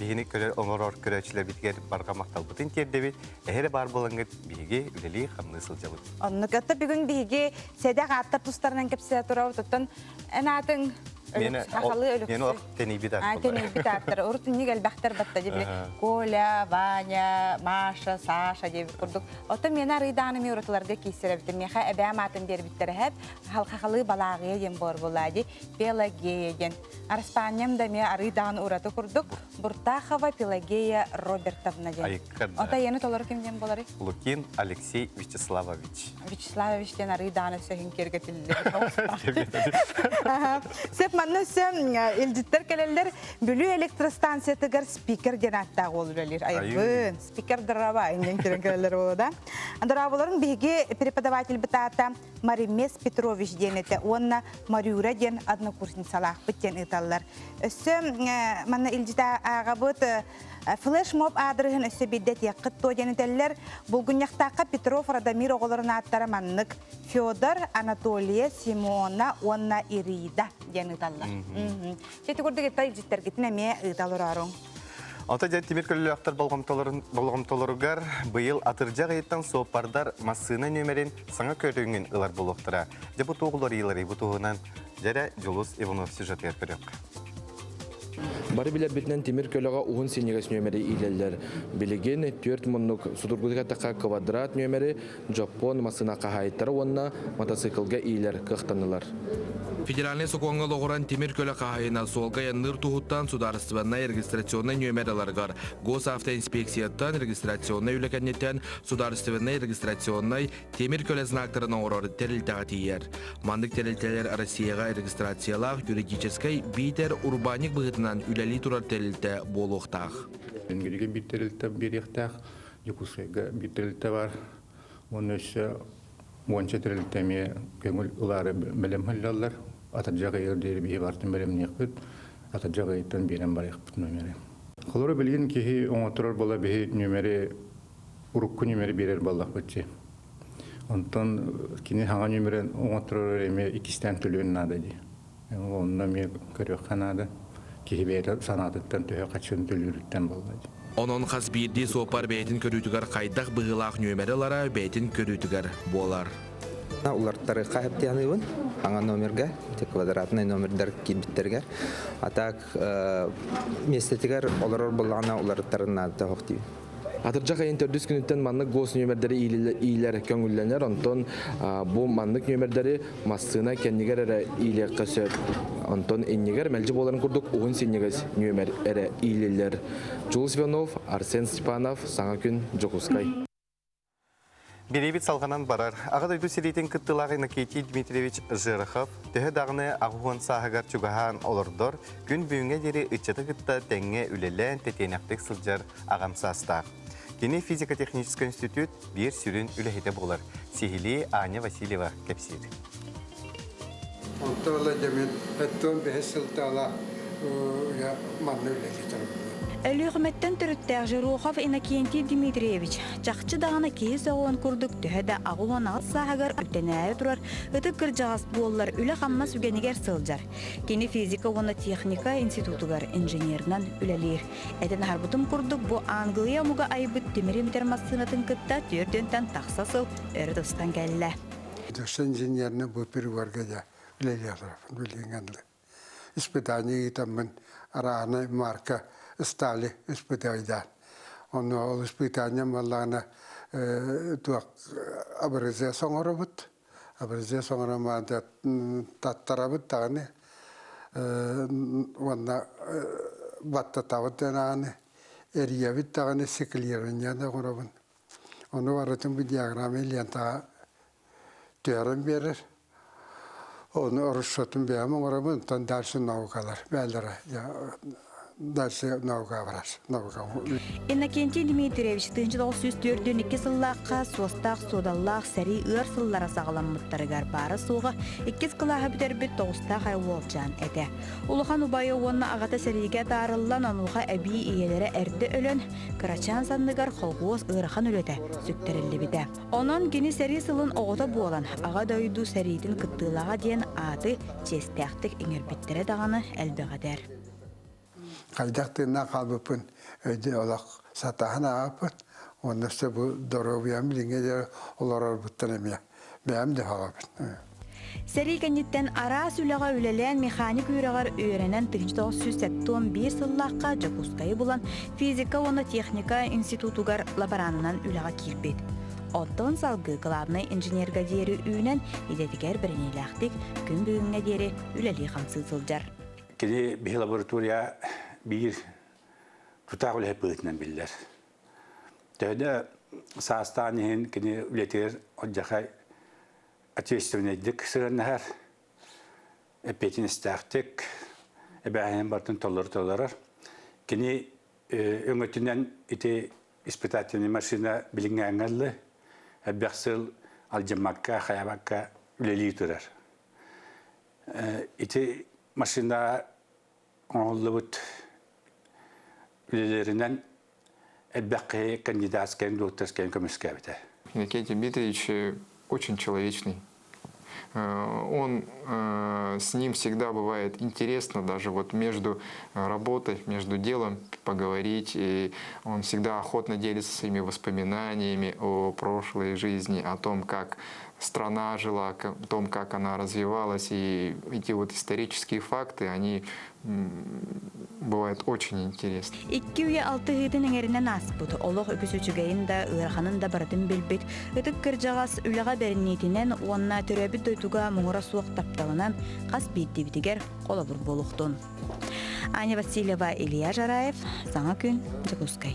биһини көрөр оҥорор көрөөччүлэрбитигэр барҕа махталбытын тиэрдэбит. Эһэрэ баар буолаҥҥыт биһиги үлэлии-хамныы сылдьабыт. Оннук. Отто бүгүн биһиги сэдэх ааттар тустарынан кэпсээ турабыт. Оттон эн аатыҥ Сахалыы өлөксүй. Мен олох тэнийбит аат. Тэнийбит ааттар. Урут инник элбэхтэр батта дебили. Коля, Ваня, Маша, Саша диэбит курдук. Оттон мені арыйдааны ми урутуларга кииссэрэ Миэхэ эбээм аатын биэрбиттэрэ хэп. Халхахалыы балааҕыйа диэн буор буолаа ди. Пелагея диэн. Араспаанньам да эмиэ арыйдаан ураты курдук. Буртахова Пелагея Робертовна диэн. Ота ени толору ким диэн болары? Лукин Алексей Вячеславович. Вячеславович диэн арыы даҕаны өссө иһин киэргэтиллибит. Сөп манна өссө илдьиттэр кэлэллэр. Бүлүү электростанциятыгар спикер диэн ааттаах уол үлэлиир. Айбын, спикер дрова иннин кирэн кэлэллэр буолла да. Дорооболорун биһиги преподавательбит аата Маримес Петрович диэн этэ уонна Марюра диэн однокурсницалаахпыт диэн ыыталлар. Өссө манна илдьит ааҕабыт Флешмоб аадырыһын өссө биирдэ этиэххит дуо диэн этэллэр. Булгунньахтаахха Петров Радомир оҕолорун ааттара маннык Федор, Анатолия, Симона уонна Ирида диэн ыыталлар. Ити курдук итта илдьиттэргитин эмиэ ыыта олорооруҥ. Ото дьэ тимир көлөлөөхтөр болҕомтолоругар быйыл атырдьах ыйыттан суоппардар массыына нүөмэрин саҥа көрүҥүн ылар буолуохтара. Дьэ бу туох уларыйыыларый бу туһунан дьэрэ Дьулус Иванов сюжетыгар көрүөххэ. Бары билэрбитинэн тимир көлөҕө уһун синньигэс нүөмэри иилэллэр. Билигин түөрт муннук судургутук эттэххэ квадрат нүөмэри Дьоппуон массыына хаһаайыттара уонна мотоциклга иилэр кыахтаннылар. Федеральнай сокуоҥҥа олоҕуран тимир көлө хаһаайына суолга айанныыр туһуттан судаарыстыбаннай регистрационнай нүөмэр ыларыгар Госавтоинспекцияттан регистрационнай үлэ кэнниттэн судаарыстыбаннай регистрационнай тимир көлө знактарын оҥорор тэрилтэҕэ тиийэр. Маннык тэрилтэлэр Россияҕа регистрациялаах юридическай биитэр урбаанньык быһыытынан үлэлии турар тэрилтэ буолуохтаах. Энгелигэ биир тэрилтэ биэриэхтээх, Дьокуускайга биир тэрилтэ баар. Уонна өссө уонча тэрилтэ эмиэ көҥүл ылаары бэлэм сылдьаллар. Атырдьах ыйыгар диэри биһи барытын бэлэмниэхпит. Атырдьах ыйыттан биэрэн барыахпыт нүөмэри. Холобура билигин киһи оҥотторор буола биһи нүөмэри урукку нүөмэри биэрэр буоллахпыт дии. Онтон кини саҥа нүөмэрин оҥотторор эмиэ иккистээн төлүөн наада дии. Онно эмиэ көрүөххэ наада. Киһи бэйэтэ санаатыттан төһө хаччын төлүүрүттэн буолла дии. Онон хас биирдии суоппар бэйэтин көрүүтүгэр хайдах быһыылаах нүөмэри ылара бэйэтин көрүүтүгэр буолар. Уларыттарыахха хэптианыыбын саҥа номерга, квадратнай номердар киирбиттэригэр. А так миэстэтигэр олорор буоллаҕына уларыттарын наада суох диибин. Атырдьах ыйын төрдүс күнүттэн маннык гос нүөмэрдэри иилэр көҥүллэнэр, онтон бу маннык нүөмэрдэри массыына кэннигэр эрэ иилиэххэ сөп. Онтон иннигэр мэлдьи буоларын курдук уһун синньигэс нүөмэр эрэ иилиллэр. Джулс Иванов, Арсен Степанов, Саҥа күн, Дьокуускай. Бириибит салҕанан барар. Аҕа дойду сэриитин кыттыылаах Иннокентий Дмитриевич Жирохов төһө даҕаны аҕыс сааһыгар чугаһаан олордор, күн бүгүҥҥэ диэри ыччаты кытта тэҥҥэ үлэлээн тэтиэнэхтик сылдьар аҕам саастаах. Кини физико-техническэй институт биир сүрүн үлэһитэ буолар. Сиһилии Аня Васильева кэпсиир. Онто ыла дьэ мин эттон бэһис сылтаала манна үлэлии турабын. Өлүөхүмэттэн төрүттээх Жирохов Иннокентий Дмитриевич чахчы даҕаны киһи сөҕүөн курдук төһө да 88 сааһыгар үктэнээри турар ытык кырдьаҕас буоллар үлэ-хамнас үгэнигэр сылдьар. Кини физика уонна техника институтугар инженеринэн үлэлиир. Этэн аһарбытым курдук, бу Англия омуга айбыт тимир имитэр массыынатын кытта түөртүөнтэн тахса сыл өрө тустан кэллэ. Өссө инженернэй бу приборга дьэ үлэлии олоробун билиҥҥэ дылы. Испытание ыытаммын араанай марка стали испытайдаан. Онно ол испытанием буоллаҕына туох образец оҥоробут. Образец оҥорон таттарабыт даҕаны уонна баттатабыт даҕаны эрийэбит даҕаны циклирование да оҥоробун. Ону барытын бу диаграмма лентаҕа түһэрэн биэрэр. Ону расчетун бэйэм оҥоробун, онтон дальше наукалар бээлэрэ дальше наука барар. Наука. Иннокентий Дмитриевич 1942 сыллаахха суостаах-суодаллаах сэрии ыар сыллара саҕаламмыттарыгар баара-суоҕа иккис кылааһы бүтэрбит тоҕустаах ай уолчаан этэ. Улахан убайа уонна аҕата сэриигэ атаарыллан, онуоха эбии ийэлэрэ эрдэ өлөн, кырачаан санныгар холхуос ыарахан үлэтэ сүктэриллибитэ. Онон кини сэрии сылын оҕото буолан, Аҕа дойду сэриитин кыттыылааҕа диэн ааты чиэстээхтик иҥэрбиттэрэ даҕаны элбэх этэр. Хайдах тыыннаах хаалбыппын өйдүү олох сатаһан ааҕаппын уонна өссө бу доруобуйам билиҥҥэ диэри олорорбуттан эмиэ бэйэм да хаҕабын. Сэрии кэнниттэн араас үлэҕэ үлэлээн механик үөрэҕэр үөрэнэн 1971 сыллаахха Дьокуускайы булан физика уонна техника институтугар лаборанынан үлэҕэ киирбит. Оттон салгыы главнай инженергэ диэри үүнэн идэтигэр бэриниилээхтик күн бүгүҥҥэ диэри үлэлии-хамсыы сылдьар. Кини биһи лаборатория биир тутаах үлэһит быһыытынан биллэр. Төһө да саастаан иһин кини үлэтигэр одьахай ответственнайдык сыһыаннаһар, эппиэтинэстээхтик эбээһинин барытын толору толорор. Кини өҥөтүнэн ити испытательный машина билиҥҥээҥҥэ ыллы, элбэх сыл алдьаммакка, хайабакка үлэлии турар. Ити машина оҥоһуллубут үлэлэринэн элбэх киһи кандидатскайын, докторскайын көмүскээбитэ. Иннокентий Дмитриевич очень человечный. Он, с ним всегда бывает интересно даже вот между работой, между делом поговорить. И он всегда охотно делится своими воспоминаниями о прошлой жизни, о том, как страна жила, о том, как она развивалась. И эти вот исторические факты, они бывают очень интересны. Икки үйэ алтыһыытын эҥэринэн ааспыт, олох үгүс үчүгэйин да, ыараханын да барытын билбит, ытык кырдьаҕас үлэҕэ бэриниитинэн уонна төрөөбүт дойдуга муҥура суох тапталынан хас биирдиибитигэр холобур буолуохтун. Аня Васильева, Илья Жараев, Саҥа күн, Дьокуускай.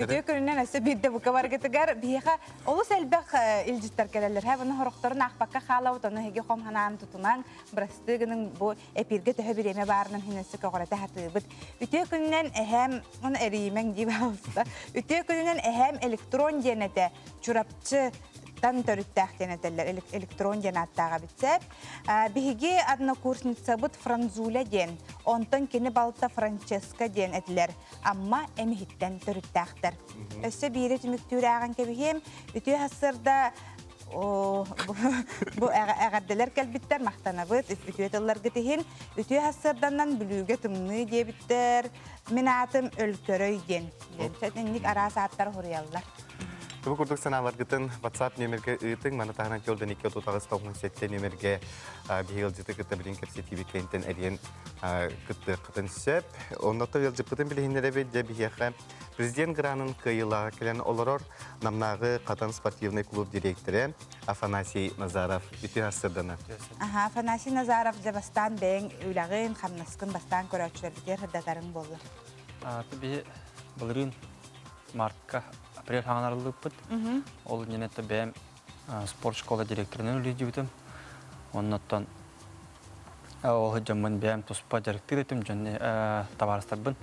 Үтүө күнүнэн өссө биирдэ бука баргытыгар биһиэхэ олус элбэх илдьиттэр кэлэллэр. Һэ, бұны хорохторун аахпакка хаалабыт, ону эһиги хом ханаан тутунан, бырастыы гының бу эпиргэ төһө бириэмэ баарынан хин өссө көҕүрэтэ хатыыбыт. Үтүө күнүнэн эһэм, оны эрийимэҥ дии баалыста. Үтүө күнүнэн эһэм электрон диэн этэ, Чурапчы тан төрүттээх диэн этэллэр, электрон диэн ааттааҕа битсээп. Биһиги однокурсницабыт Франзуля диэн, онтон кини балта Франческа диэн этилэр. Амма эмиһиттэн төрүттээхтэр. Өссө биири түмүктүүрээҕин кэбиһиэм. Үтүө сарсыарда бу эҕэрдэлэр кэлбиттэр, махтанабыт үтүө тылларгыт иһин. Үтүө сарсыарданан Бүлүүгэ тымныы диэбиттэр. Мин аатым Өлкөрөй диэн. Инник араас ааттар хуруйаллар. Бу курдук санааларгытын WhatsApp нөмерге ыытыҥ, маны таһынан тиолдан 238 97 нөмерге биһиги ыалдьыты кытта билин кэпсэтиибит кэнниттэн эрийэн кыттыаххытын сөп. Оннотто ыалдьыппытын билиһиннэрэбит дьэ биһиэхэ президент гранын кыайыылааҕа кэлэн олорор Намнааҕы Хатан спортивный клуб директора Афанасий Назаров үтүө сарсыардана. Аха, Афанасий Назаров дьэ бастаан бэйэҥ үлэҕин, хамнаскын бастаан көрөөччүлэрбитигэр сырдатарыҥ буолла. Биһи былырыын мартка, Апрель хаҥан арыллыыппыт. Ол иннинэ бэйэм спорт школа директорынан үлэлиибитим. Оннуттан ол дьоммун бэйэм туспа дьарыктыыр этим дьон табаарыстарбын.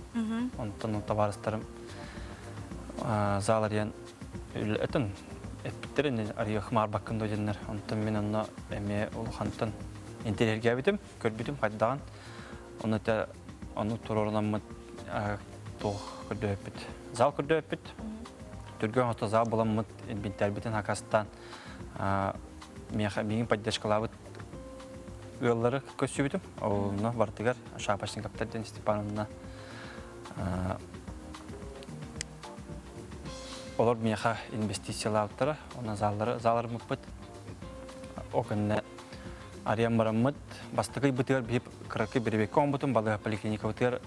Онтон табаарыстарым зал арыйан этин эппиттэрин арыйыах маарбаккын доо диэннэр. Онтон мин онно эмиэ улахантан интэриэһиргээбитим, көрбүтүм хайдаҕын. Ону те ону туруорунаммыт туох көрдөһөппүт. Зал көрдөһөппүт. Түргэн хото зал буламмыт инвентарьбытын хакастаан миэхэ миигин поддержкалаабыт ыаллары көрсүбүтүм. Онно барытыгар Шапошниковтар диэн Степановна олор миэхэ инвестициялаабыттара. Онно заллары заларыммыппыт. Ол кэннэ арыйан бараммыт бастакы ыйбытыгар биһи кыракый бэрэбиэккэ оҥорбутум балыыһа поликлиникабытыгар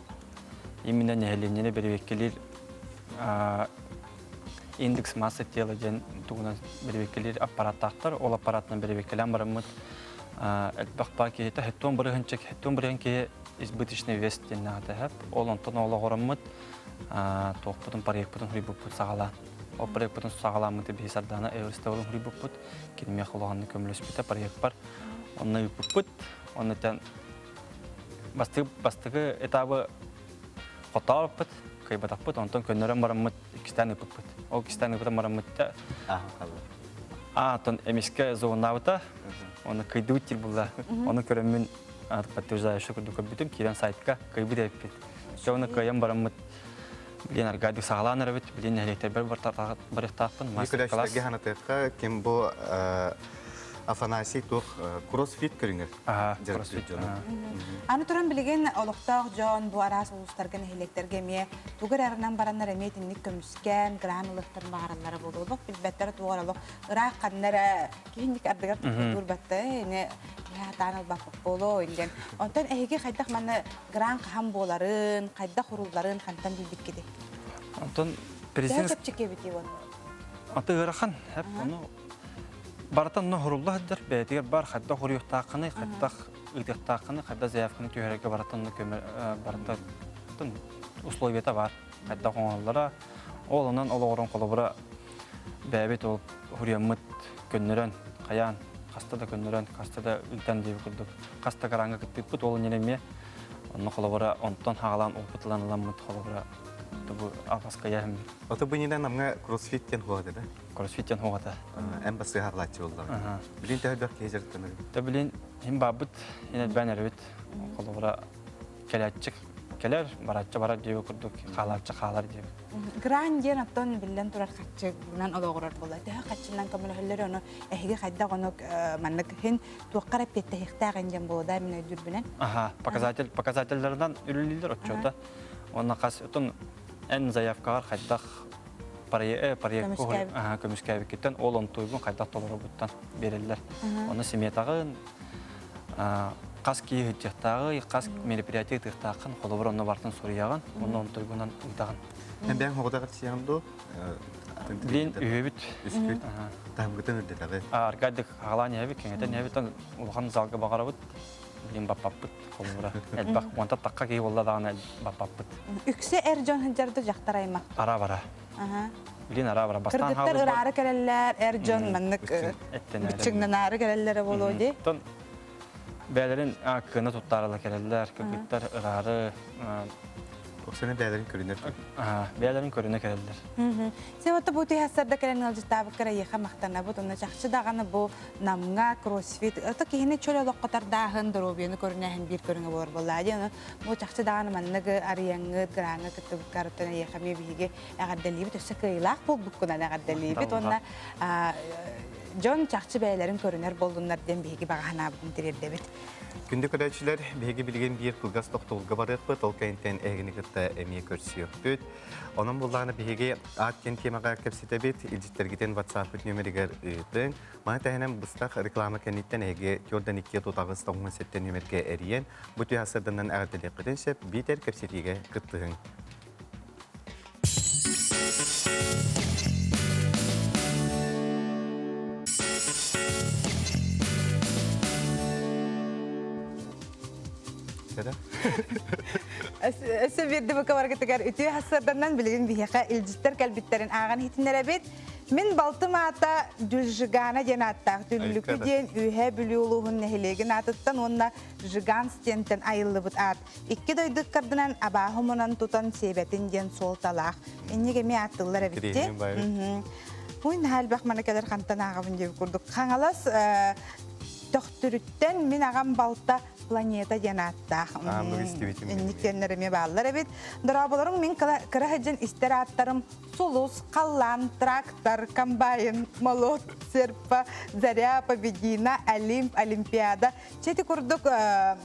именно нэһилиэнньэни бэрэбиэккэлиир индекс массы тела диэн тугунан бэрэбиэккэлиир аппараттаахтар. Ол аппаратынан бэрэбиэккэлээн бараммыт элбэх баар киһитэ хеттон бырыһынчык хеттон бырыһын киһи избыточный вес диэн наата Ол онтон олоҕороммут туохпутун проекпытын хуруйбуппут саҕалаан. Ол проекпытын саҕалааммыты биһи Сардаана Эверстовалын хуруйбуппут. Кинимиэх улаханнык көмөлөспүтэ проекпар. Онно ыыппыппыт. Онно бастакы бастакы этабы хотооппут, кыайбатахпыт, онтон көннөрөн бараммыт иккистээн ыыппыппыт. Ол иккистээн ыыппытан бараммыт а оттон эмискэ зоннаабыта, оны кыйдыбыт диир булла. Оны көрөммүн подтверждающий курдук көрбүтүм, киирэн сайтка кыйбыт эппит. Все оны кыайан бараммыт билин аргадик саҕалаан эрэбит, билин нэһилиэктэрбэр барыахтаахпын. Мастер-класс. Ханатыахха ким бу Афанасий туох кроссфит көрүҥэр дьарыктыыр дьону. Аны туран билигин олохтоох дьон бу араас улуустарга нэһилиэктэргэ эмиэ тугу эрэ арынан бараннар эмиэ итинник көмүскээн гран ылыахтарын баҕараллара буолуо. Олох билбэттэрэ туох эрэ олох ыраах ханна эрэ киһинник ардыгар туурбатта ини сатаан ылбаппыт буолуо диэн. Онтон эһиги хайдах манна гран хаһан буоларын, хайдах урулларын хантан билбиккитий? Онтон президент чэпчэки эбитий уонна? Аты ыарахан, ону Барыта онно хорулла сылдьар, бэйэтигэр бар хайдах хоруйуохтааххыный, хайдах ыытыахтааххыный, хайдах заявканы түһэрэргэ барыта онно көмө барыта условията бар, хайдах оҥороллоро. Ол онон олоҕурун холобура бэйэбит ол хуруйаммыт көннөрөн, хайаан, хаста да көннөрөн, хаста да ыытан диэбит курдук, хаста граҥҥа кыттыыппыт, ол иннинэ эмиэ онно холобура онтон хаалаан опыт ылан ыламмыт холобура бу алҕаска яһыммыт. Ото бу иннинэ намҥа кроссфит диэн хуһата да? Кроссфит диэн хуһата. Эн бассыһаарлааччы буоллаҕа. Билин төһө киһи дьарыктанар? Та билин хим баабыт, ин элбээн эребит. Холобура кэлээччи кэлэр, барааччы барар диэбит курдук, хаалааччы хаалар диэбит. Гран диэн оттон биллэн турар хаччынан олоҕурар буолла. Төһө хаччынан көмөлөһөллөр ону эһиги хайдах ону маннык хин туоххар эппиэттэһиэхтээх диэн буолла мин өйдүүрбүнэн. Аха, показатель показательларынан үлэлииллэр отчуота. Уонна хас отон эн заявкаҕар хайдах көмүскээбиккиттэн ол онтуйгун хайдах толоробуттан биэрэллэр. Оны сметаҕын хас киһи ыытыахтааҕый, хас мероприятие ыытыахтааххын, холобур онно бартын суруйаҕын, онно онтуйгунан ыытаҕын. Эн бэйэҥ хоҕудаҕар сиэҕин дуу? Билин үһүбүт. Үскүт. Таһымгытын үрдэтэҕи. Аргадык хаалаан иһэбит, кэҥэтэн иһэбит, улахан залга баҕарабыт. Билин баппаппыт холобура. Элбэх уонта тахха киһи буолла даҕаны баппаппыт. Үксэ эр дьон сылдьарды дьахтар аймах. Ара бара. Билин ара бара. Бастаан Кыргыттар ыраары кэлэллэр, эр дьон маннык быччыҥнанаары кэлэллэрэ буолуо дии. Оттон бээлэрин кыына туттаарыла кэлэллэр, кыргыттар ыраары Оксана бээлэрин көрүнэр. Бээлэрин көрүнэ кэлэллэр. Сен бу түһэссарда кэлэн ыалдьыттаабыккар эйиэхэ махтанабыт. Онно чахчы даҕаны бу Намҥа кроссфит ото киһини чөл олоххо тардааһын, доруобуйаны көрүнээһин биир көрүҥэ буолар буоллаа диэн. Бу чахчы даҕаны маннык арыйаҥҥыт, граҥҥа кыттыбыккарыттан эйиэхэ эмиэ биһиги эҕэрдэлиибит, өссө кыайыылаах буолбуккунан эҕэрдэлиибит уонна дьон чахчы бэйэлэрин көрүнэр буоллуннар диэн биһиги баҕа санаабытын тириэрдэбит. Күндү көрөөччүлэр, биһиги билигин биир кылгас тохтобулга барыахпыт, ол кэнниттэн эһигини кытта эмиэ көрсүөхпүт. Онон буллаҕына биһиги аат диэн темаҕа кэпсэтэбит, илдьиттэргитин WhatsApp нүөмэригэр ыытыҥ. Маны таһынан быстах реклама кэнниттэн эһиги түөртэн икки тутаҕыс тоҕуһун сэттэ нүөмэргэ эрийэн, бу түһэ сырданан эҕэрдэлиэххитин сөп, биитэр кэпсэтиигэ кыттыһыҥ. Өссө биирдэ бука баргытыгар үтүө хассарданан билигин биһиэхэ илдьиттэр кэлбиттэрин ааҕан иһитиннэрэбит. Мин балтым аата Дюльжигана диэн ааттаах Дүллүкү диэн Үөһээ Бүлүү улууһун нэһилиэгин аатыттан уонна Жиганс диэнтэн айыллыбыт аат. Икки дойду ыккардынан абааһы мунан тутан сиэбэтин диэн суолталаах. Инник эмиэ ааттыыллар эбитти. Уй наһаа элбэх маны кэлэр хантан ааҕабын диэбит курдук. Хаҥалас Төхтүрүттэн мин аҕам балта Планета диэн ааттаах. Инник диэннэр эмиэ бааллар эбит. Дорооболоруҥ мин кыра сылдьан истэр ааттарым Сулус, Халлаан, Трактор, Комбайн, Молот, Серпа, Заря, Победина, Олимп, Олимпиада. Чэти курдук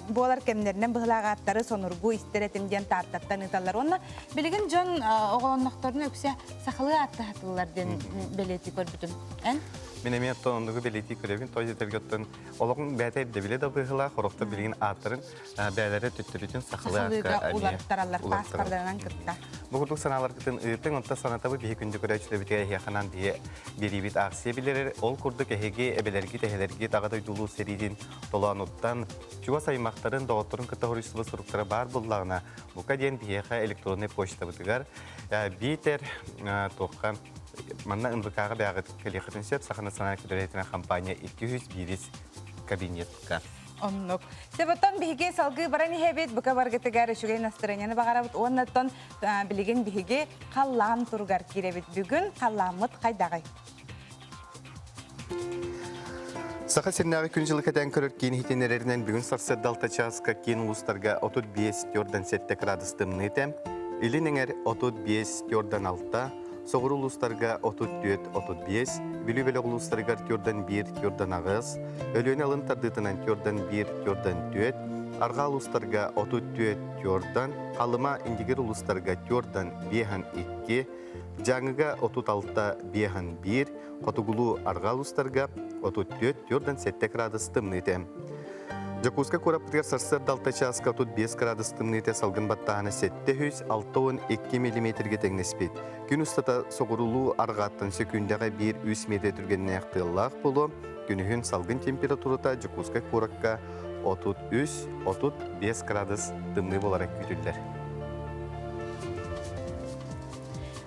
буолар кэмнэринэн быһылаах ааттары сонургуу истэр этим диэн Тааттаттан ыыталлар. Уонна билигин дьон оҕолоннохторуна үксэ сахалыы ааттаһатыллар диэн бэлиэтии көрбүтүм. Эн? Мин эмиэ оттон оннугу бэлиэтии көрөбүн. Той дьэтэргэ оттон олоҕун бэйэтэ ирдэбилэ да быһыылаах, хорохтор билигин ааттарын бэйэлэрэ төттөрүтүн сахалыы аакка уларыттараллар, пааспардарынан кытта. Бу курдук санааларгытын ыытыҥ, онтон санатабыт биһи күндү көрөөччүлэрбитигэр эһиэхэ биһи биэриибит аахсыйа билэрэр. Ол курдук эһиги эбэлэргит, эһэлэргит аҕа дойдулуу сэриитин толоонуттан чугас аймахтарын, доҕотторун кытта хоруйсубут суруктара баар буллаҕына, бука диэн биһиэхэ электроннай почтабытыгар биитэр туохха Манна НВК-ҕа бэйэҕит кэлиэххитин сөп Саха национальнай кэдэрэтинэн компания 201 кабинетка. Оннук. Себоттон биһиги салгыы баран иһэбит, бука баргытыгар үчүгэй настроениены баҕарабыт уоннаттан билигин биһиги халлаан туругар киирэбит. Бүгүн халлааммыт хайдаҕый? Саха сиринээҕи күн дьылы кэтээн көрөр киин иһитиннэрэринэн бүгүн сарсыарда 6 чааска киин улуустарга 35 4,7 градус тымныы этэ. Илин эҥэр 35 4,6, соҕуруу улуустарга 34-35, Бүлүү бөлөх улуустарыгар 4,1 4,8, Өлүөнэ алын тардыытынан 4,1 4,4, Арҕаа улуустарга 34 4, Халыма Индигир улуустарга 4,5 2, Дьааҥыга 36 5,1, Хотугулуу арҕаа улуустарга 34 47 градус тымныы этэ. Дьокуускай куораппытыгар сарсыарда 6 чааска 35 градус тымныыта салгын баттааһына 762 миллиметргэ тэҥнэспит. Күн устата соҕуруулуу арҕааттан сөкүүндэҕэ 1-3 метр түргэннээх тыаллаах буолуо. Күнүһүн салгын температурата Дьокуускай куоракка 33-35 градус тымныы буолара күүтүллэр.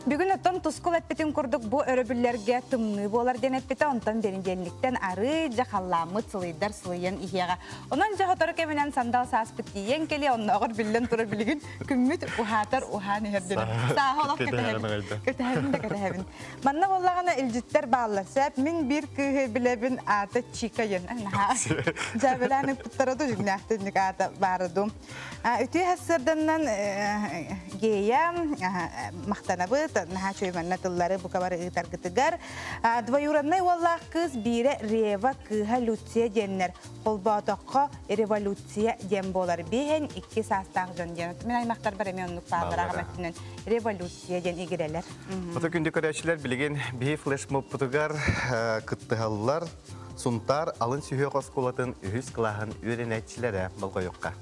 Бүгүн оттон тускул эппитин курдук бу өрөбүллэргэ тымныы буолар диэн эппитэ, онтон бэнидиэнньиктэн арыы дьэ халлааммыт сылыйдар сылыйан иһиэҕэ. Онон дьэ сотору кэминэн сандал сааспыт тиийэн кэлиэ, оннооҕор биллэн турар билигин күммүт уһаатар уһаан иһэр диэн. Сааһы олох кэтэһэбин. Кэтэһэбин да кэтэһэбин. Манна буоллаҕына илдьиттэр бааллар. Сөп, мин биир кыыһы билэбин, аата Чика диэн. Наһаа дьээбэлээн ыппыттара ду, дьиҥнээхтик аата баара дуу. Үтүө сарсыарданнан Гея махтанабыт, наһаа үчүгэй манна тыллары бука бары ыытаргытыгар. Двоюроднай уоллаах кыыс биирэ Рева кыыһа Люция диэннэр холбоотоххо революция диэн буолар. Биэһэн икки саастаах дьон диэн. Мин аймахтарбар эмиэ оннук бааллар аҕам өттүнэн революция диэн игирэлэр. Ото күндү көрөөччүлэр билигин биһи флешмобпутугар кыттыһаллар. Сунтаар алын сүһүөх оскуолатын үһүс кылааһын үөрэнээччилэрэ болҕойуохха.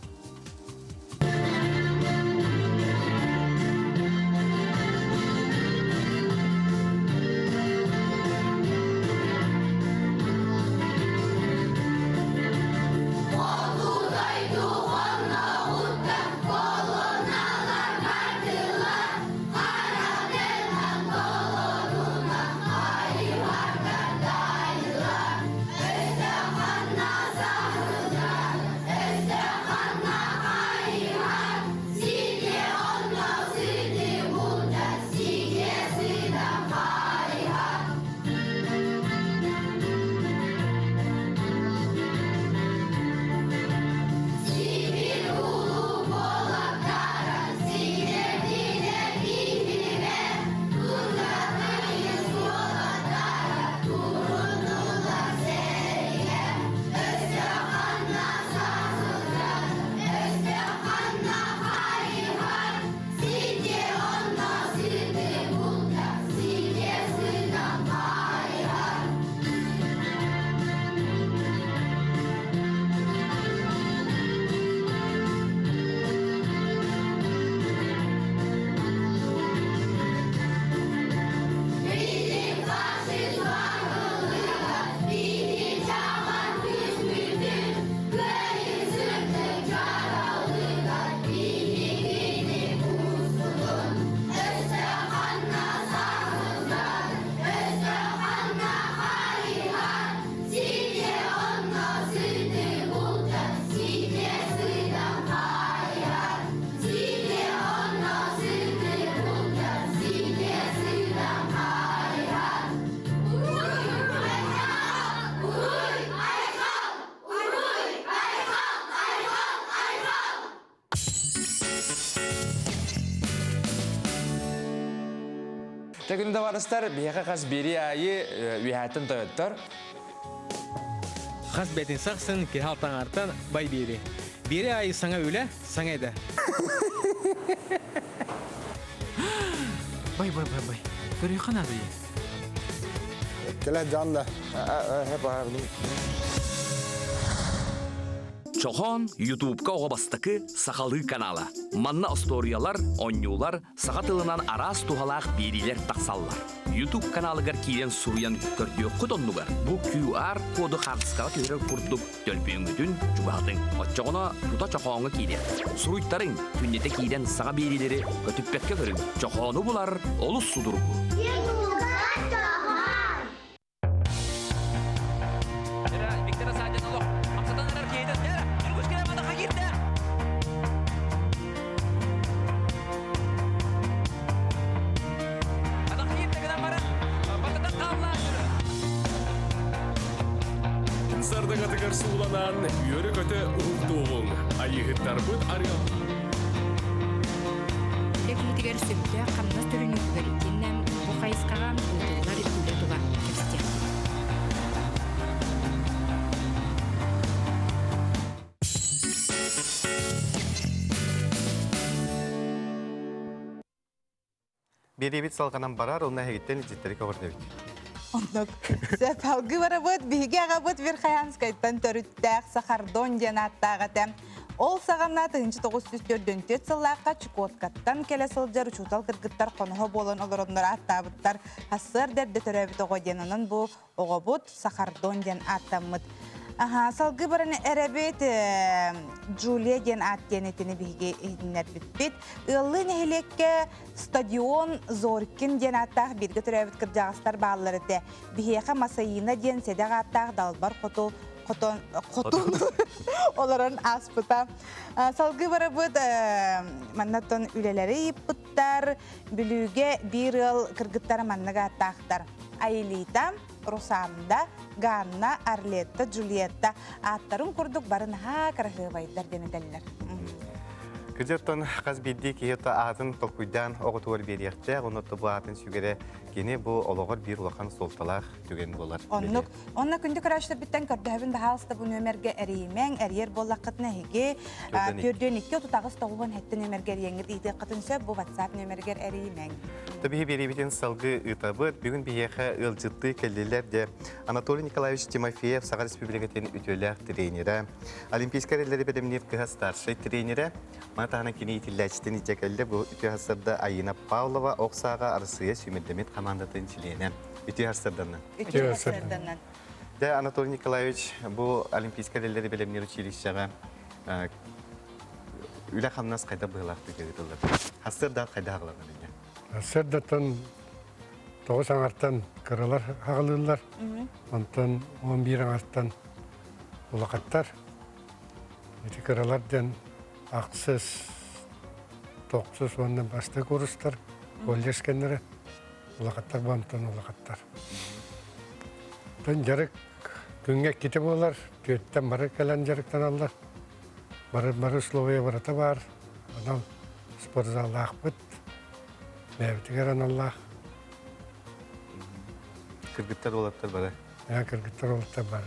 Чэ күн табаарыстар, биһиэхэ хас биэри аайы үөһээттэн тойоттор. Хас бэтин сахсын киһи алтаҥартан бай биэри. Биэри аайы саҥа үлэ, саҥа идэ. Бай бай бай бай. Көрүөххэ наада Кэлэ дьон да. Чохоон Ютубка оҕо бастакы сахалыы канала. Манна остуоруйалар, оонньуулар, саха тылынан араас туһалаах биэриилэр тахсаллар. YouTube каналыгар киирэн суруйан көрдүөххүт оннугар бу QR коду хаартыскаҕа түһэрэр курдук төлөпүөҥҥүтүн чугаһатыҥ. Оччоҕуна тута чохооҥҥо киириэ. Суруйтарыҥ, күннэтэ киирэн саҥа биэриилэри көтүппэккэ көрүҥ. Чохоону булар олус судургу. Виктор Асадин олох хамсатан эрэр киһитин Ньургуш кэлэн матаха киирдэ. Атах киирдэ гынан баран бататан хаалла. Сардагатыгар сууланан, үөрэ-көтө уһуктуоҕуҥ. Айыыһыттарбыт арыал. Киһитигэр сөптөөх хамнас төлөнүүтүгэр итиэннэ бу хайысхаҕа ыытыллар үлэ тула кэпсэтиэхпит. Биэриибит салҕанан барар, онно эһигиттэн илдьиттэри көҕүрдэбит. Оннук. Сөп, алгыы барабыт, биһиги аҕабыт Верхоянскайтан төрүттээх Сахардон диэн ааттаах этэ. Ол саҕана 1944 сыллаахха Чукоткаттан кэлэ сылдьар учуутал кыргыттар хоноһо буолан олороннор ааттаабыттар. Ассыар дэрдэ төрөөбүт оҕо диэн, онон бу оҕобут Сахардон диэн ааттаммыт. Аха, салгыы баран эрэбит Джулия диэн аат диэн итини биһиги иһитиннэрбиппит. Ыаллыы нэһилиэккэ стадион Зорькин диэн ааттаах бииргэ төрөөбүт кырдьаҕастар бааллар этэ. Биһиэхэ Масаина диэн сэдэх ааттаах далбар хоту хотон хотун олорон ааспыта. Салгыы барабыт маннаттан үлэлэри ыйыппыттар. Бүлүүгэ биир ыал кыргыттара маннык ааттаахтар. Аэлита, Русанда, Ганна, Арлетта, Джульетта ааттарын курдук бары наһаа кыраһыабайдар диэн этэллэр. Кыдьыртан хас биирдии киһи аатын толкуйдаан оҕотугар биэриэхтээх, онно бу аатын сүгэрэ кини бу олоҕор биир улахан суолталаах түгэн буолар. Оннук. Онно күндү көрөөччүлэрбиттэн көрдөһөбүн баһаалыста бу нүөмэргэ эрийимэҥ, эрийэр буоллаххытына эһиги 42 38 97 нүөмэргэ эрийэҥҥит ыытыаххытын сөп, бу WhatsApp нүөмэригэр эрийимэҥ. Биһи биэриибитин салгыы ыытабыт. Бүгүн биһиэхэ ыалдьыттыы кэллилэр де Анатолий Николаевич Тимофеев Саха Республикатын үтүөлээх тренерэ, Олимпийскай эрэллэри бэлэмниир кыһа старшай тренерэ, маны таһынан кини иитиллээччитин илдьэ кэллэ. Бу үтүө сарсыарда Айына Павлова ох сааҕа Арассыыйа сүүмэрдэммит хамаандатын чилиэнэ. Үтүө сарсыарданнан. Үтүө сарсыарданнан. Дэ Анатолий Николаевич бу Олимпийскай эрэллэри бэлэмниир училищеҕа үлэ-хамнас хайдах быһыылаахтык ыытыллар? Сарсыардаат хайдах аҕаланар инньэ? Сарсыардаттан тоҕус аҥартан кыралар аҕалыыллар, онтон 11 аҥартан улахаттар. Ити кыралар диэн ахсыс, тохсус уонна бастакы курстар, колледж кэннэрэ, улахаттар бантан улахаттар. Тон дьарык күҥҥэ иккитэ буолар, түөттэн бары кэлэн дьарыктаналлар. Бары бары условия барыта баар. Анал спортзаллаахпыт. Бэйэбитигэр аналлаах. Кыргыттар уолаттар бары. Кыргыттар уолаттар бары.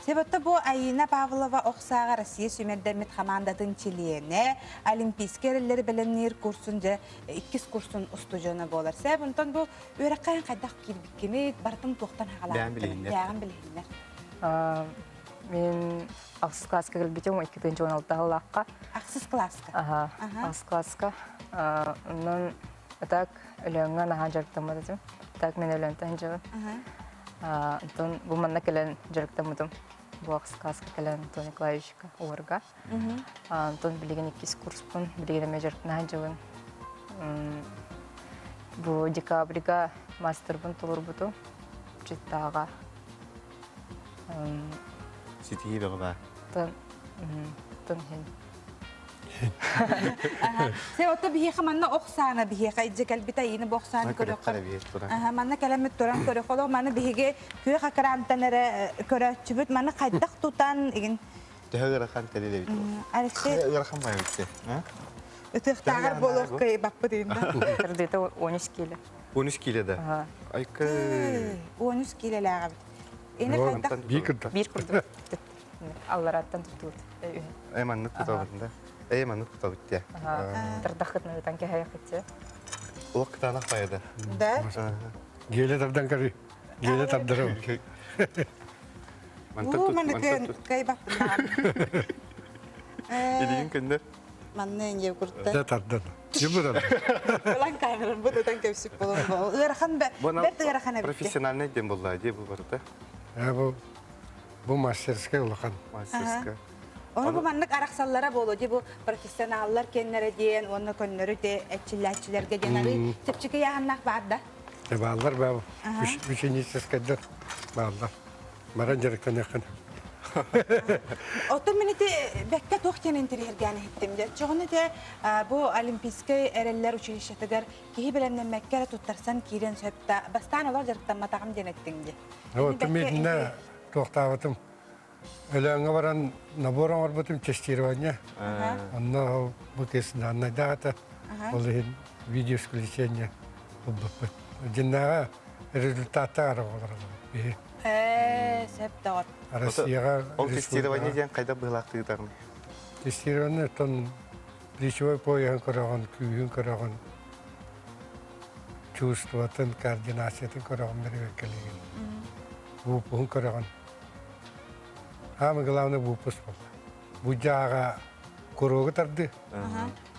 Себетте бу Айина Павлова ох сааҕа Россия сүүмэрдэммит хамаандатын чилиэнэ, Олимпийскай эрэллэри бэлэмниир курсун дьэ иккис курсун устудьуона буолар. Себ онтон бу үөрэххэ хайдах киирбиккиний, барытын туохтан хаҕалаабыккыный? Бэйэҕин билиһиннэр. Мин ахсыс класска кэлбитим, 2016 сыллаахха. Ахсыс класска? Аха, ахсыс класска. Онон так Өлөөҥҥө наһаа дьарыктаммыт этим. Так мин Өлөөнтөн дьыбын. Онтон бу манна кэлэн дьарыктаммытым. Бу ахсыс класска кэлэн Антон Николаевичка уорга. Онтон билигин иккис курспун, билигин эмиэ дьарыктанаан дьыбын. Бу декабрьга мастербын толорбутум. Читтааҕа. Ситиһии бөҕө баар. Тын, тын иһин. Сэ ото биһиэхэ манна ох саана биһиэхэ илдьэ кэлбит айыыны бу ох сааны көрөххө. Манна кэлэммит туран көрөххө маны биһиги күөх экрантан эрэ көрөөччүбүт маны хайдах тутан игин Төһө ыарахан тэрил эбит Алексей ыарахан баайбыт Ытыахтааҕар буолуох кыайбаппыт иһин Кырдыыта 13 киилэ. 13 киилэ да? Айка. 13 киилэлээх эбит. Эне хайдах? Биир курдук. Биир курдук. Аллараттан туттубут. Э маннык тутабыт да. Э маннык тутабыт те. Тардахытны ытан кэһэйэхитсе. Олох кытаанах байада. Да? Геле тардан көрүй. Геле тардырым. Уу, маннык кайбаппын. Илигин көннөр. Манны инге курта. Да тардан. Жыбыран. Ылан камерам бу тутан кепсик болон. Ыарахан бэрт ыарахан эбит. Профессиональный дем болла, де бу барыта. Бу бу мастерская улахан. Мастерская. Оны бу маннык арахсаллара болу ди бу профессионаллар кеннере диэн уонна көннөрү те эчиллээччилэргэ диэн ары чэпчэки яһаннаах баар да. Бааллар баа ученическайдар бааллар. Баран дьарыктаныаххын. Оттон мин ити бэккэ туох диэн интэриэһиргээн иһиттим дьэ. Чоҕун ити бу Олимпийскай эрэллэр училищетыгар киһи бэлэмнэммэккэ эрэ туттарсан киирэн сөп да бастаан олох дьарыктамматаҕым диэн эттиҥ дии. Оттон мин туохтаабытым Өлөөҥҥө баран набор оҥорбутум тестирование. Онно бу кыыс дааннайдаах этэ. Ол иһин видеоисключение ылбыппыт. Дьиннээҕи результаттар оҕолор биһи. Ээ, сөп доҕор. Россияҕа Ол тестирование диэн хайда быһылаахтыытарым? Тестирование оттон плечевой пояһын көрөҕүн, күүһүн көрөҕүн, чувствотын, координациятын көрөҕүн бэрибэккэлигин. Выпуһун көрөҕүн. Самое главное выпуск буолла. Бу дьааҕа куруогу тарды.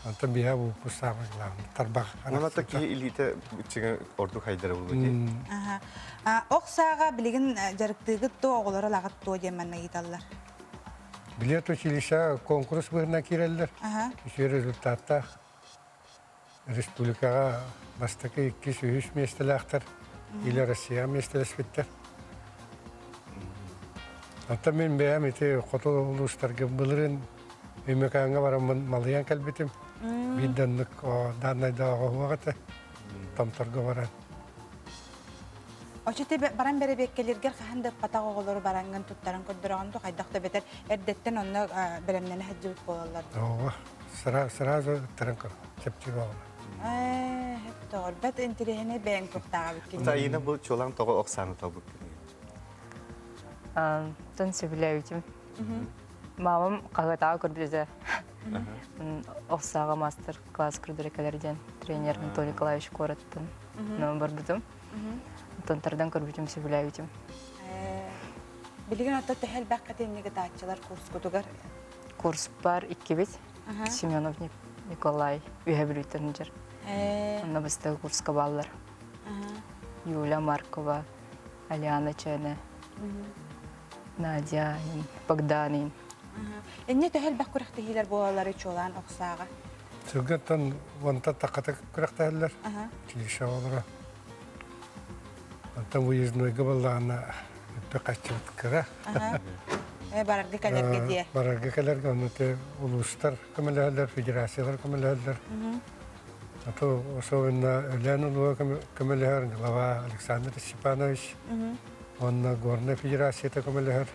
Онтон биһэ выпуск самое главное. Тарбах. Оната киһи илиитэ иччигэ ордук хайдара булу дии. Ох сааҕа билигин дьарыктыыгыт дуо, оҕолору ылаҕыт дуо диэн манна ыйыталлар. Билет училищеҕа конкурс быһыытынан киирэллэр. Үчүгэй результаттаах. Республикаҕа бастакы, иккис, үһүс миэстэлээхтэр или Россияҕа миэстэлэспиттэр. Оттон мин бэйэм ити хоту улуустарга былырыын Өймөкөөҥҥө бараммын малыйан кэлбитим. Биир да оннук дааннайдаах оһуох этэ. Томторго баран. Очо баран бэрэбиэккэлиргэр хаһан да ыппатах оҕолору бараҥҥын туттаран көрдөрөҕүн дуу, хайдах да бэтэр эрдэттэн онно бэлэмнэнэ сылдьыбыт буолаллар. Ооба. Сразу ыттаран көр, чэпчэки оҕолор. Ээ, тоҕор бэт интириэһинэй бэйэҥ туохтааҕа бүккүн. Таина бу чуолаан тоҕо Оксана талбыккын? Тон сөбүлээбитим. Мамам хаһыатааҕы көрбүт этэ. Охсааҕа мастер-класс көрдөрө кэлэр диэн тренер Анатолий Николаевич куораттан барбытым. Онтон тардан көрбүтүм, сөбүлээбитим. Билигин ото төһө элбэх кэтинник ытааччылар курскутугар Курспар иккибит. Семенов Николай үһэ Бүлүүттэн сылдьар. Онно бастакы курска бааллар. Юля Маркова, Алиана Чэне, Надя, Богданин. Инне төһө элбэх күрэхтэһиилэр буолаллары чуолаан охсааҕа? Сылгыттан уонта тахата күрэхтэһэллэр. Училище оҕолоро. Онтон выезднойга буоллаҕына өттө хаччыбыт кыра. Барарга кэлэргэ диэ. Барарга кэлэргэ ону те улуустар көмөлөһөллөр, федерациялар көмөлөһөллөр. А то особенно Өлөөн улууһа көмөлөһөр глава Александр Степанович. Онно Горная федерацията көмөлөһөр.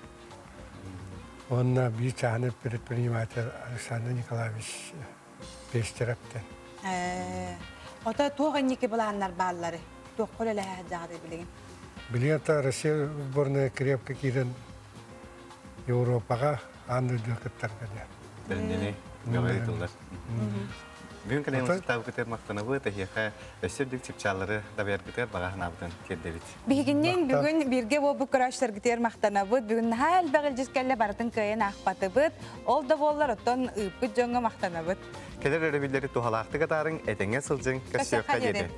Онно биир чааһынай предприниматель Александр Николаевич Пестерептен. Ото туох инники былааннар бааллары? Туохха үлэлэһэ сылдьаҕытый билигин? Билигин это Россия сборная крепко киирэн Европаҕа аан дойдуга кыттарга диэн. Бэлэмнэни бөҕө ыытыллар. Бүгүн кэлэн ылсыктаабыкытыгар махтанабыт, эһиэхэ өссө үрдүк чыпчааллары дабайаргытыгар баҕа санаабытын тиэрдэбит. Биһигинниин бүгүн бииргэ буолбут көрөөччүлэргитигэр махтанабыт. Бүгүн наһаа элбэх илдьит кэллэ, барытын кыайан аахпатыбыт. Ол да буоллар, оттон ыыппыт дьоҥҥо махтанабыт. Кэлэр өрөбүллэри туһалаахтык атаарыҥ, этэҥҥэ сылдьыҥ, көрсүөххэ диэри.